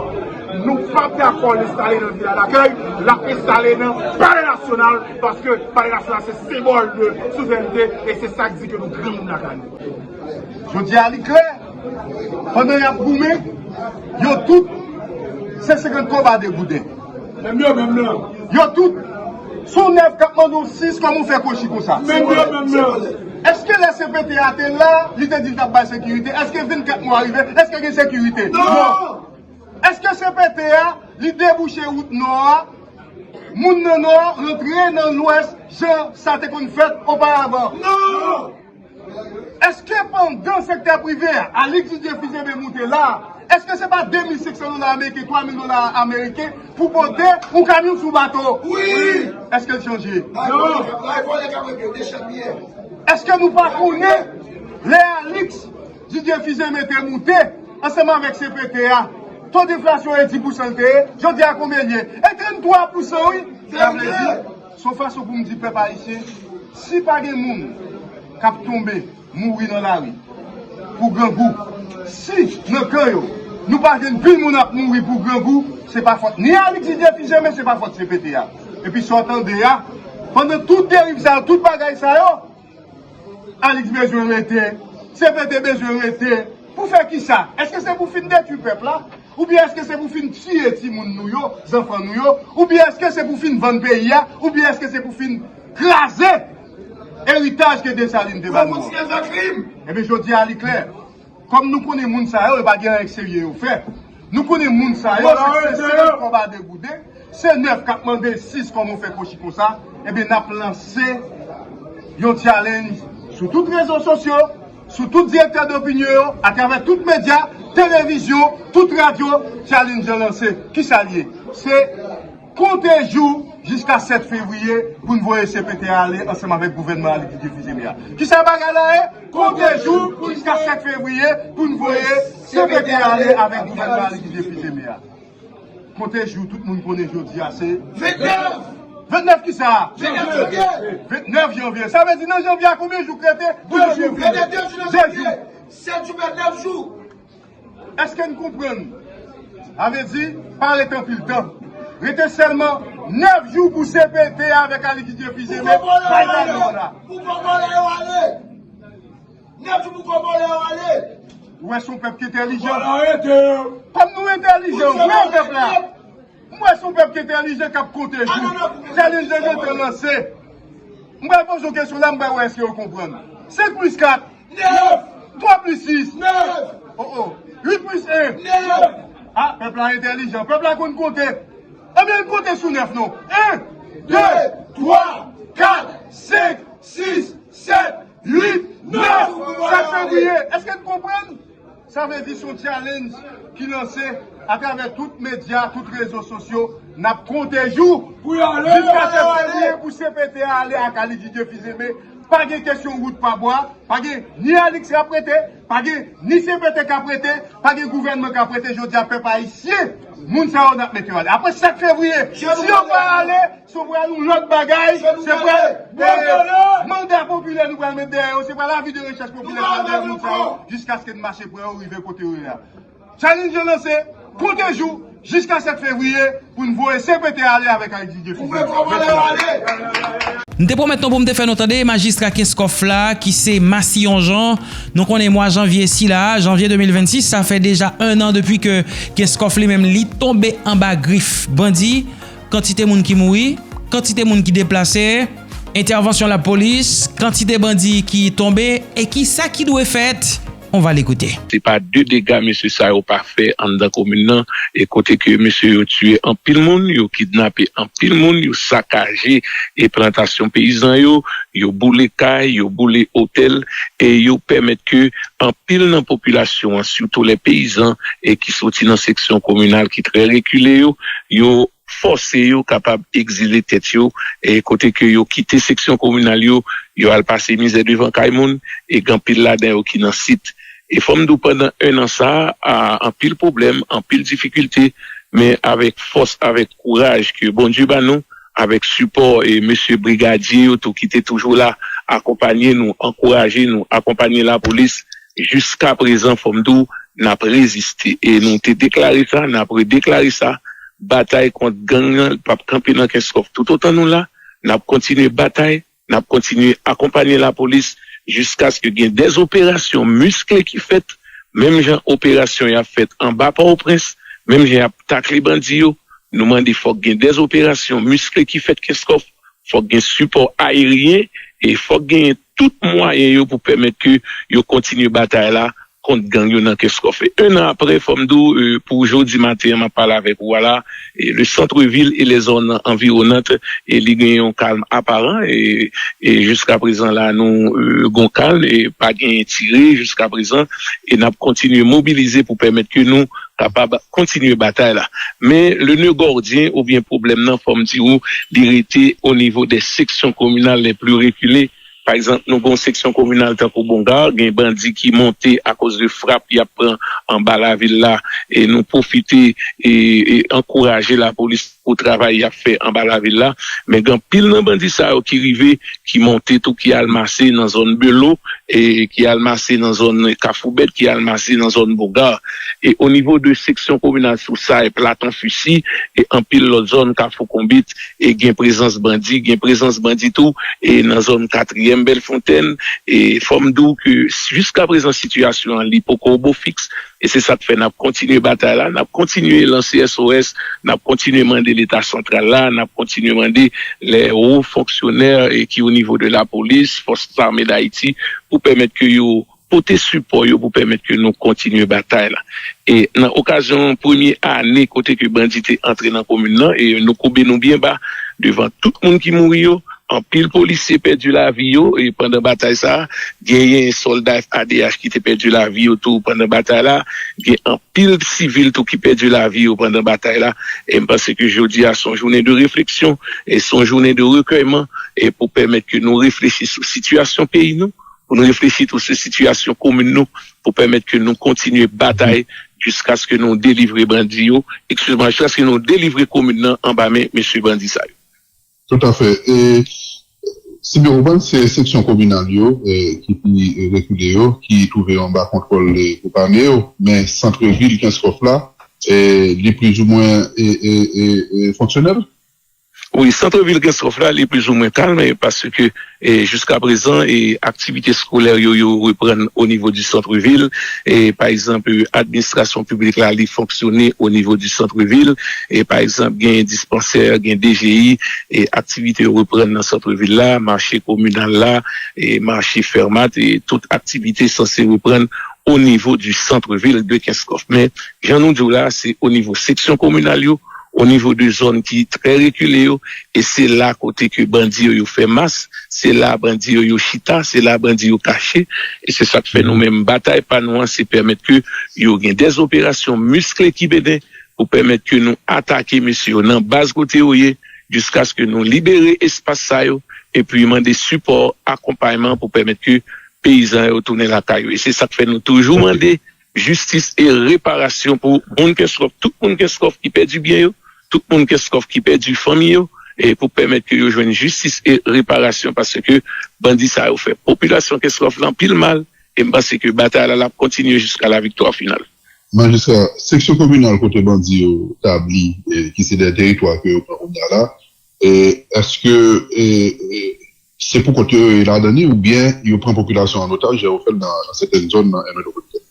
nou p ap dakò l enstale nan vila dakèy, l ap enstale nan Palè Nasyonal, paske Palè Nasyonal se senbòl de souverènte, e se sa k di ke nou granmoun lakay nou. Jodi a, li klè, Pandan y ap goumen, yo tout se senkant kòb a de gouden. Menm yo, menm nan. Yo tout sou nèf k ap mande w sis kòman w fè kochi konsa. Menm yo, menm nan. Èske lè C P T a te la, li te di l t ap bay sekirite? Èske vennkat mwa rive? Èske gen sekirite? Non. Èske C P T a, li debouche wout nò a, moun nan nò a rantre nan lwès jan sa te konn fèt oparavan? Non. Èske pandan sektè prive a, Alix Didier Fils-Aimé moute la, èske se pa de mil senk san dola ameriken, twa mil dola ameriken pou pote yon kamyon sou bato? Wi. Èske l chanje? Non. Èske nou pa konnen lè Alix Didier Fils-Aimé te moute ansanm avèk C P T a, to deflasyon e dis pousan l te ye, jodi a konbyen l ye? E tranntwa pousan wi. Sa vle di, se yon fason pou m di pèp ayisyen, si pa gen moun k ap tonbe, mouri nan lari pou grangou, si nan kan yo, nou pa jwenn pil moun ap mouri pou grangou, se pa fòt ni Alix Didier Fils-Aimé, se pa fòt C P T a. Epi sa w tande a, pandan tout deriv sa yo, tout bagay sa yo, Alix bezwen rete, C P T bezwen rete. Pou fè kisa? Èske se pou fin detwi pèp la? Oubyen èske se pou fin tiye timoun nou yo, zanfan nou yo? Oubyen èske se pou fin vann peyi a? Oubyen èske se pou fin kraze eritaj ke Desalin te ba nou an? Ebyen, jodi a, li klè. Kòm nou konnen moun sa yo, yo pa gen anyen k serye yo fè. Nou konnen moun sa yo, se, se senkant kòb a de gouden, se nèf k ap mande sis kòman w fè kochi konsa, ebyen, n ap lanse yon challenge sou tout rezo sosyo, sou tout direktè dopinyon yo, atravè tout medya, televizyon, tout radyo, challenge lan lanse. Kisa l ye? Se konte jou jiska sèt fevriye pou n voye C P T a ale ansanm avèk gouvènman Alix Didier Fils-Aimé a. Kisa bagay la ye? Konte jou jiska sèt fevriye pou n voye C P T a ale avèk gouvènman Alix Didier Fils-Aimé a. Konte jou, tout moun konnen jodi a se vennèf. Vennèf kisa? Vennèf janvye. Vennèf janvye. Sa vle di nan janvye a konbyen jou k rete? Douz jou. Vennèf, de jou nan janvye. Sèt jou, vennèf jou. Èske n konprann? Sa vle di, pa rete anpil tan. Rete sèlman nèf jou pou C P T avèk Alix Didier Fils-Aimé bay nan mond la. Pou kòkòlè yo ale. Nèf jou pou kòkòlè yo ale. Ou wè se yon pèp ki entèlijan. Kòm nou entèlijan vre pèp la. M wè se yon pèp ki entèlijan k ap konte jou. Challenge lan gentan lanse. M pral poze yon kesyon la, m pral wè èske yo konprann. Senk plis kat. Nèf. Twa plis sis. Nèf. Oh, oh. Uit plis en. Nèf. Ah, pèp la entèlijan. Pèp la konn konte. Ebyen, n konte sou nèf non. En, de, twa, kat, senk, sis, sèt, uit, nèf. Sèt fevriye. Èske n konprann? Sa vle di se yon challenge ki lanse atravè tout medya, tout rezo sosyo. N ap konte jou jiska sèt fevriye pou C P T a ale ak Alix Didier Fils-Aimé. Pa gen kesyon wout pa bwa, pa gen ni Alix k ap rete, pa gen ni C P T k ap rete, pa gen gouvènman k ap rete. Jodi a, pèp ayisyen, moun sa yo n ap mete yo ale. Apre sèt fevriye, si yo pa ale, se pral yon lòt bagay, se pral, eh, manda popilè nou pral met dèyè yo, se pral avi de rechèch popilè pral dèyè moun sa yo, jiskaske n mache pran yo rive kote yo ye a. Challenge lan lanse, konte jou, jiska sèt fevriye, pou n voye C P T ale avèk Alix Didier Fils-Aimé. N te pwomèt nou pou m te fè nou tande majistra Kenskòf la, ki se Massillon Jean. Nou konnen mwa janvye sila, janvye de mil vennsis, sa fè deja en an depi ke Kenskòf li menm li tonbe anba grif bandi. Kantite moun ki mouri, kantite moun ki deplase, entèvansyon lapolis, kantite bandi ki tonbe, e kisa ki dwe fèt? On va l'écouter. Se pa de dega mesye sa yo pa fè anndan komin nan, e kote ke mesye yo tiye anpil moun, yo kidnape anpil moun, yo sakaje e plantasyon peyizan yo, yo boule kay, yo boule otèl, e yo pèmèt ke anpil nan popilasyon an, sitou lè peyizan e ki soti nan seksyon kominal ki trè rekile yo, yo fòse yo kapab egzile tèt yo, e kote ke yo kite seksyon kominal yo, yo al pase mizè devan kay moun, e gen anpil ladan yo ki nan sit. E fò m di w, pandan en an sa a, anpil pwoblèm, anpil difikilte, men avèk fòs, avèk kouraj ke Bondye ba nou, avèk sipò e mesye brigadye yo tou ki te toujou la, akonpanye nou, ankouraje nou, akonpanye lapolis, jiska prezan, fò m di w, n ap reziste. E nou te deklare sa, n ap redeklare sa, batay kont gang nan p ap kanpe nan Kenskòf. Toutotan nou la, n ap kontinye batay, n ap kontinye akonpanye lapolis jiskaske gen dèzoperasyon miskle ki fèt Menm jan operasyon y ap fèt anba Pòtoprens, menm jan y ap takle bandi yo, nou mande fòk gen dèzoperasyon miskle ki fèt Kenskòf, fòk gen sipò ayeryen, e fòk genyen tout mwayen yo pou pèmèt ke yo kontinye batay la kont gang yo nan Kenskòf. E en an apre, fò m di w, e, pou jodi maten an, m ap pale avèk ou a la, e, le centre-ville et les zones environnantes, e li gen yon kalm aparan, e, e jiska prezan la, nou, e, gon kalm, e pa gen tire jiska prezan, e n ap kontinye mobilize pou pèmèt ke nou kapab kontinye batay la. Men, le nœud gordien oubyen pwoblèm nan, fò m di w, li rete o nivo de seksyon kominal les plus reculées. Pa egzanp, nou gen yon seksyon kominal tankou Bonga, gen bandi ki monte akoz de frap y ap pran anba lavil la, e nou pwofite e, e ankouraje lapolis pou travay y ap fè anba lavil la. Men gen anpil nan bandi sa yo ki rive, ki monte tou, ki al mase nan zòn Belo, e ki al mase nan zòn Kafou Bèt, ki al mase nan zòn Bonga. E o nivo de seksyon kominal Sousay, Platon Fisi, e anpil lòt zòn, Kafou Konbit, e gen prezans bandi, gen prezans bandi tou, e nan zòn Katriyèm Bèlfonntèn, e fò m di w ke jiska prezan sitiyasyon an, li poko obo fiks, e se sa k fè n ap kontinye batay la, n ap kontinye lanse S O S, n ap kontinye mande Leta santral la, n ap kontinye mande lè wo fonksyonè, e, ki o nivo de lapolis, Fòs Ame Dayiti, pou pèmèt ke yo pote sipò yo pou pèmèt ke nou kontinye batay la. E nan okazyon premye ane kote ke bandi te antre nan komin nan, e nou koube nou byen ba devan tout moun ki mouri yo, anpil polisye pèdi lavi yo, e pandan batay sa a, genyen sòlda F A D H ki te pèdi lavi yo tou pandan batay la, gen anpil sivil tou ki pèdi lavi yo pandan batay la, e m panse ke jodi a se yon jounen de refleksyon, e se yon jounen de rekèyman, e pou pèmèt ke nou reflechi sou sitiyasyon peyi nou, pou nou reflechi tou sou sitiyasyon komin nou, pou pèmèt ke nou kontinye batay jiskaske nou delivre bandi yo, ekskize mwa, jiskaske nou delivre komin nan anba men mesye bandi sa yo. Toutafè. E si byen konprann, se seksyon kominal yo, e, ki pi rekile yo, ki twouve yo anba kontwòl, e, gwoup ame yo, men sant vil Kenskòf la, e, li plizoumwen e, e, e, e, fonksyonèl? Wi, sant vil Kenskòf la, li plizoumwen kalm, e, paske, e, jiska prezan, e, aktivite eskolè yo, yo reprann o nivo di sant vil. E, pa egzanp, e, administrasyon piblik la, li fonksyone o nivo di sant vil. E, pa egzanp, gen dispansè, gen D G I, e, aktivite yo reprann nan sant vil la, mache kominal la, e, mache Fèmat, e, tout aktivite sanse reprann o nivo di sant vil de Kenskòf. Men, jan nou di w la, se o nivo seksyon kominal yo, o nivo de zòn ki trè rekile yo, e se la kote ke bandi yo, yo fè mas, se la bandi yo, yo chita, se la bandi yo kache, e se sa k fè nou menm batay pa nou an, se pèmèt ke yo gen dèzoperasyon miskle ki mennen pou pèmèt ke nou atake mesye yo nan baz kote yo ye, jiskaske nou libere espas sa yo, epi mande sipò, akonpayman pou pèmèt ke peyizan yo tounen lakay yo. E se sa k fè nou toujou mande jistis e reparasyon pou moun Kenskòf, tout moun Kenskòf ki pèdi byen yo, tout moun Kenskòf ki pèdi fanmi yo, e pou pèmèt ke yo jwenn jistis e reparasyon, paske bandi sa yo fè popilasyon Kenskòf la anpil mal, e m panse ke batay la, l ap kontinye jiska laviktwa final. Majistra, seksyon kominal kote bandi yo tabli, e, ki se de teritwa ke yo pran kounye a la, e, èske, e, e, se poukont yo yo ye ladan li oubyen yo pran popilasyon an otaj, jan yo fè l nan, nan sètèn zòn nan aire metwopolitèn?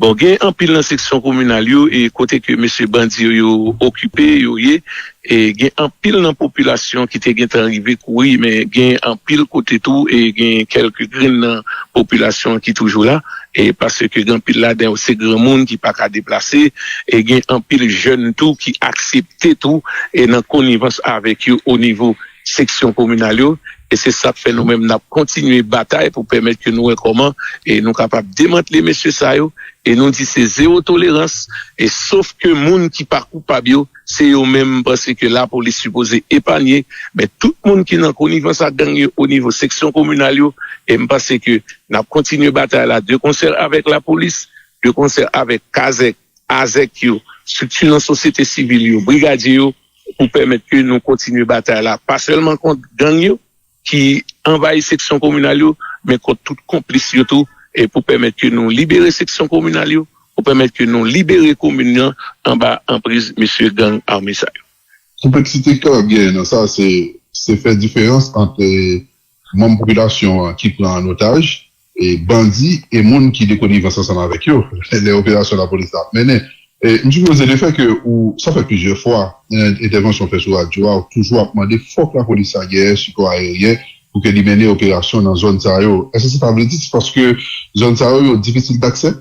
Bon, gen anpil nan seksyon kominal yo, e kote ke mesye bandi yo, yo okipe, yo ye, e gen anpil nan popilasyon ki te gentan rive kouri, men gen anpil kote tou, e gen kèlke grenn nan popilasyon ki toujou la, e paske gen anpil ladan yo se granmoun ki pa ka deplase, e gen anpil jèn tou ki aksepte tou, e nan konivans avèk yo o nivo seksyon kominal yo, e se sa k fè nou menm n ap kontinye batay pou pèmèt ke nou wè kòman e nou kapab demantle mesye sa yo, e nou di se zewo tolerans, e sof ke moun ki pa koupab yo, se yo menm m panse ke lapolis sipoze epanye, men tout moun ki nan konivans ak gang yo o nivo seksyon kominal yo, e m panse ke n ap kontinye batay la de konsè avèk lapolis, de konsè avèk kazèk, azèk yo, estrikti nan sosyete sivil yo, brigadye yo, pou pèmèt ke nou kontinye batay la, pa sèlman kont gang yo ki anvayi seksyon kominal yo, men kont tout konplis yo tou, e pou pèmèt ke nou libere seksyon kominal yo, pou pèmèt ke nou libere komin nan anba anpriz mesye gang ame sa yo. Konpleksite k ap genyen nan sa, se, se fè diferans ant, e, manm popilasyon an ki pran an otaj, e bandi e moun ki de konivans ansanm avèk yo lè operasyon lapolis la ap mennen. E m sipoze lefè ke ou, sa fè plizyè fwa, nan entèvansyon w fè sou radyo a, ou toujou ap mande fòk lapolis la genyen sipò ayeryen pou ke li mennen operasyon nan zòn sa yo. Èske sa ta vle di se paske zòn sa yo, yo difisil daksè?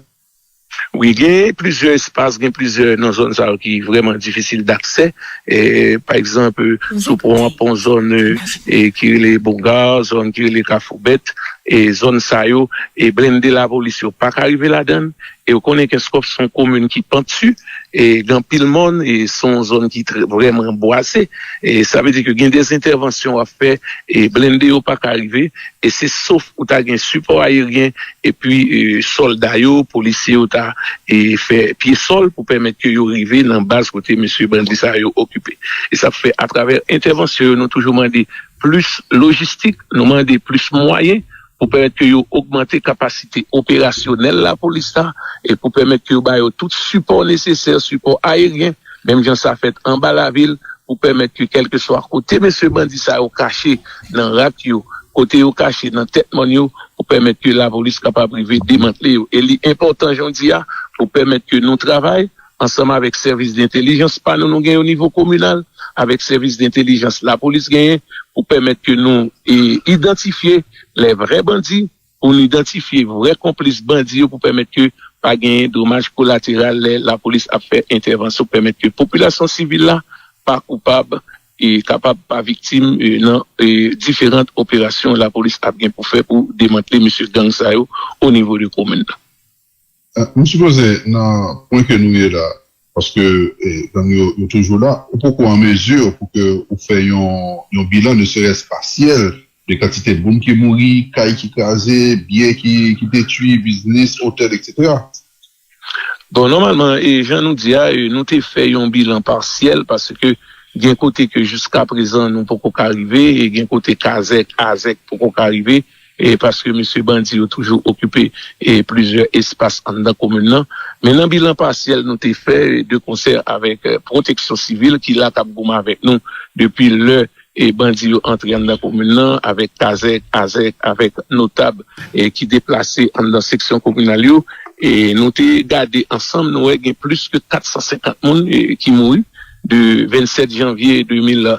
Wi, gen plizyè espas, gen plizyè nan zòn sa yo ki vrèman difisil daksè. E, pa egzanp, e, si w pran, pran zòn, e, e, ki rele Bonga, zòn ki rele Kafou Bèt, e zòn sa yo, e blende lapolis yo pa ka rive ladan l. E w konnen Kenskòf se yon komin ki panti, e gen anpil mòn, e se yon zòn ki trè, vrèman bwaze. E sa vle di ke gen de entèvansyon w ap fè, e blende yo pa ka rive, e se sof ou ta gen sipò ayeryen, epi, e, sòlda yo, polisye yo ta, e, fè pye sòl pou pèmèt ke yo rive nan baz kote mesye bandi sa yo okipe. E sa fè atravè entèvansyon yo, nou toujou mande plis lojistik, nou mande plis mwayen pou pèmèt ke yo ogmante kapasite operasyonèl lapolis la, e pou pèmèt ke yo ba yo tout sipò nesesè, sipò ayeryen, menm jan sa fèt anba lavil, pou pèmèt ke kèlkeswa kote mesye bandi sa yo kache nan rak yo, kote yo kache nan tèt mòn yo, pou pèmèt ke lapolis kapab rive demantle yo. E li enpòtan, jan w di a, pou pèmèt ke nou travay ansanm avèk sèvis dentèlijans pa nou, nou genyen o nivo kominal, avèk sèvis dentèlijans lapolis genyen, pou pèmèt ke nou, e, idantifye lè vrè bandi, pou nou idantifye vrè konplis bandi yo, pou pèmèt ke pa genyen domaj kolateral lè lapolis ap fè entèvansyon, pèmèt ke popilasyon sivil la pa koupab e kapab pa viktim, e, nan, e, diferan operasyon lapolis ap gen pou fè pou demantle mesye gang sa yo o nivo de komin nan. M sipoze nan pwen ke nou ye la, paske, e, gang yo, yo toujou la, ou poko an mezi pou ke ou fè yon, yon bilan, ne serait-ce pasyèl, de kantite moun ki mouri, kay ki kraze, byen ki, ki detwi, biznis, otèl, etsetera. Bon, nòmalman, e, jan nou di a, e, nou te fè yon bilan pasyèl paske gen kote ke jiska prezan nou poko ka rive, e gen kote kazèk, azèk poko ka rive, e paske mesye bandi yo toujou okipe, e, plizyè espas anndan komin nan. Men nan bilan pasyèl nou te fè, e, de konsè avèk, e, pwoteksyon sivil ki la k ap goumen avèk nou depi lè, e, bandi yo antre anndan komin nan avèk kazèk, azèk, avèk notab, e, ki deplase anndan seksyon kominal yo. E nou te gade ansanm, nou wè gen plis ke kat san senkant moun, e, ki mouri de vennsèt janvye de mil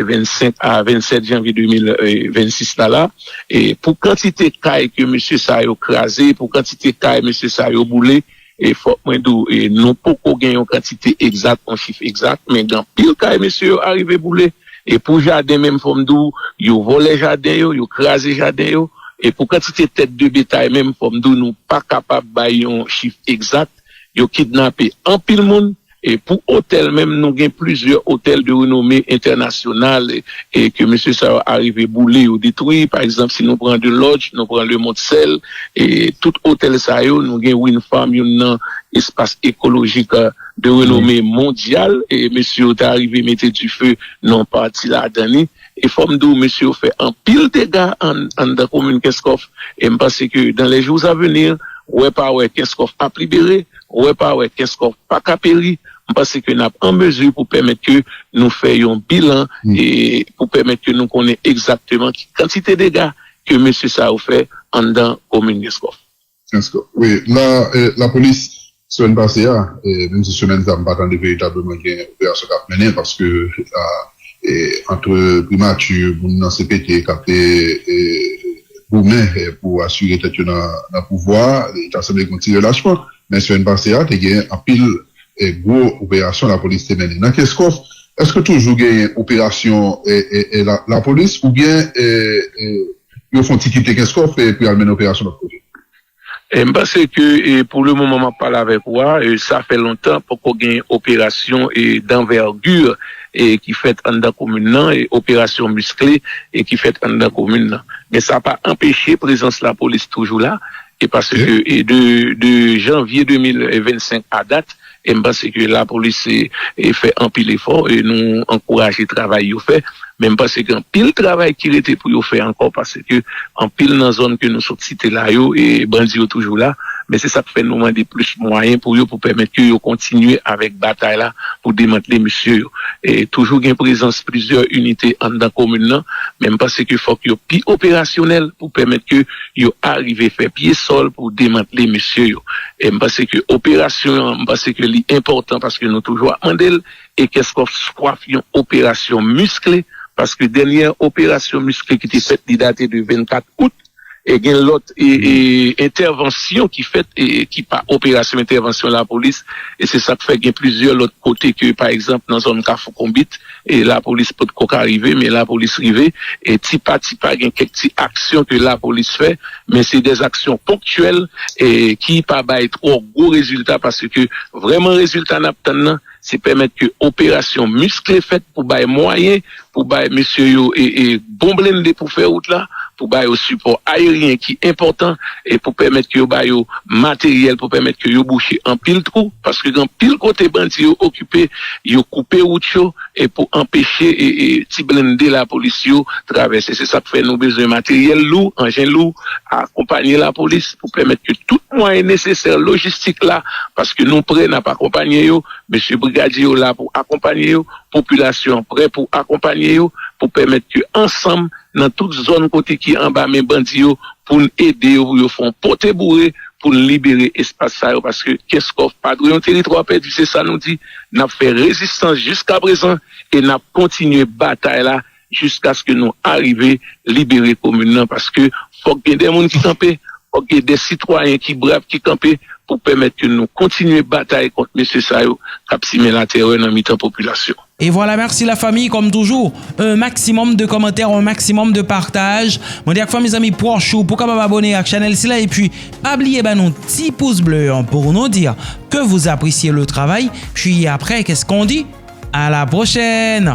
vennsenk a vennsèt janvye de mil vennsis la la. E pou kantite kay ke mesye sa yo kraze, pou kantite kay mesye sa yo boule, e fòk mwen di w, e nou poko gen yon kantite egzak, yon chif egzak, men gen anpil kay mesye yo arive boule. E pou jaden menm, fò m di w, yo vòlè jaden yo, yo kraze jaden yo. E pou kantite tèt de betay menm, fò m di w, nou pa kapab bay yon chif egzak. Yo kidnape anpil moun. E pou otèl menm, nou gen plizyè otèl de renome entènasyonal, e, e ke mesye sa yo arive boule, yo detwi. Pa egzanp, si nou pran The Lodge, nou pran Le Montsel, e tout otèl sa yo, nou gen Wind Farm, youn nan espas ekolojik, e, de renome mondyal, e mesye yo te arive mete dife nan yon pati ladan li. E fò m di w, mesye yo fè anpil dega an, anndan komin Kenskòf. E m panse ke dans les jours à venir, wè pa wè Kenskòf ap libere, wè pa wè Kenskòf pa ka peri. M panse ke n ap an mezi pou pèmèt ke nou fè yon bilan, e pou pèmèt ke nou konnen egzakteman ki kantite dega ke mesye sa yo fè anndan komin Kenskòf. Kenskòf. Wi, la, e, lapolis, semèn pase a, e, menm si semèn sa, m pa tande veritableman gen operasyon k ap mennen, paske, a, e, ant primati, moun nan C P T k ap, e, e, goumen, e, pou asire tèt yo nan, nan pouvwa a, e, ta sanble gen yon ti relachman. Men semèn pase a, te gen anpil, e, gwo operasyon lapolis te mennen. Nan Kenskòf, èske toujou genyen operasyon, e, e, e, la, lapolis, oubyen, e, e, yo fè yon ti kite Kenskòf, e, pou y al mennen operasyon lòt kote? E m panse ke, e, pou le moman m ap pale avèk ou a, e, sa fè lontan poko gen operasyon, e, d'envergure, e, ki fèt anndan komin nan, e, operasyon miskle, e, ki fèt anndan komin nan. Men sa pa anpeche prezans lapolis toujou la, e paske, e, de, de janvye de mil vennsenk a dat, e m panse ke lapolis, e, e, fè anpil efò, e nou ankouraje travay yo fè. Men m panse gen anpil travay ki rete pou yo fè ankò, paske anpil nan zòn ke nou sot site la yo, e bandi yo toujou la, Men se sa k fè nou mande plis mwayen pou yo, pou pèmèt ke yo kontinye avèk batay la pou demantle mesye yo. E toujou gen prezans plizyè inite anndan komin nan, men m panse ke fòk yo pi operasyonèl pou pèmèt ke yo arive fè pye sòl pou demantle mesye yo. E m panse ke operasyon an, m panse ke li enpòtan paske nou toujou ap mande l, e Kenskòf swaf yon operasyon miskle, paske dènyè operasyon miskle ki te fèt, li date de vennkat out, e gen lòt e, e, entèvansyon ki fèt, e, ki pa operasyon entèvansyon lapolis, e se sa k fè gen plizyè lòt kote ke, pa egzanp, nan zòn Kafou Konbit, e lapolis potko ka rive, men lapolis rive, e ti pa ti pa gen kèk ti aksyon ke lapolis fè, men se dè aksyon ponktyèl, e ki pa bay twò gwo rezilta, paske vrèman rezilta n ap tann nan, se pèmèt ke operasyon miskle fèt pou bay mwayen, pou bay mesye yo e, e bon blende pou fè wout la, pou ba yo sipò ayeryen ki enpòtan, e pou pèmèt ke yo ba yo materyèl, pou pèmèt ke yo bouche anpil twou, paske gen anpil kote bandi yo okipe, yo koupe wout yo, e pou anpeche e, e ti blende lapolis yo travèse. Se sa k fè nou bezwen materyèl lou, anjen lou, akonpanye lapolis pou pèmèt ke tout mwayen nesesè lojistik la, paske nou prè, n ap akonpanye yo, mesye brigadye yo la pou akonpanye yo, popilasyon an prè pou akonpanye yo, pou pèmèt ke ansanm, nan tout zòn kote ki anba men bandi yo, pou n ede yo, pou yo fè yon pote boure, pou n libere espas sa yo, paske Kenskòf pa dwe yon teritwa pèdi, se sa nou di. N ap fè rezistans jiskaprezan e n ap kontinye batay la jiskaske nou arive libere komin nan, paske fòk gen de moun ki kanpe, fòk gen de sitwayen ki brav ki kanpe pou pèmèt ke nou kontinye batay kont mesye sa yo k ap simen latèrè nan mitan popilasyon. E vwala, mèsi la fanmi, kòm toujou, un maximum de commentaires, un maximum de partage. Mwen di ak fanmi, zanmi, pwòch ou pou kapab abòne ak chanèl sila, epi pa bliye ba nou ti pous ble an pou nou di ke vous appréciez le travail, puis après, qu'est-ce qu'on dit? À la prochaine!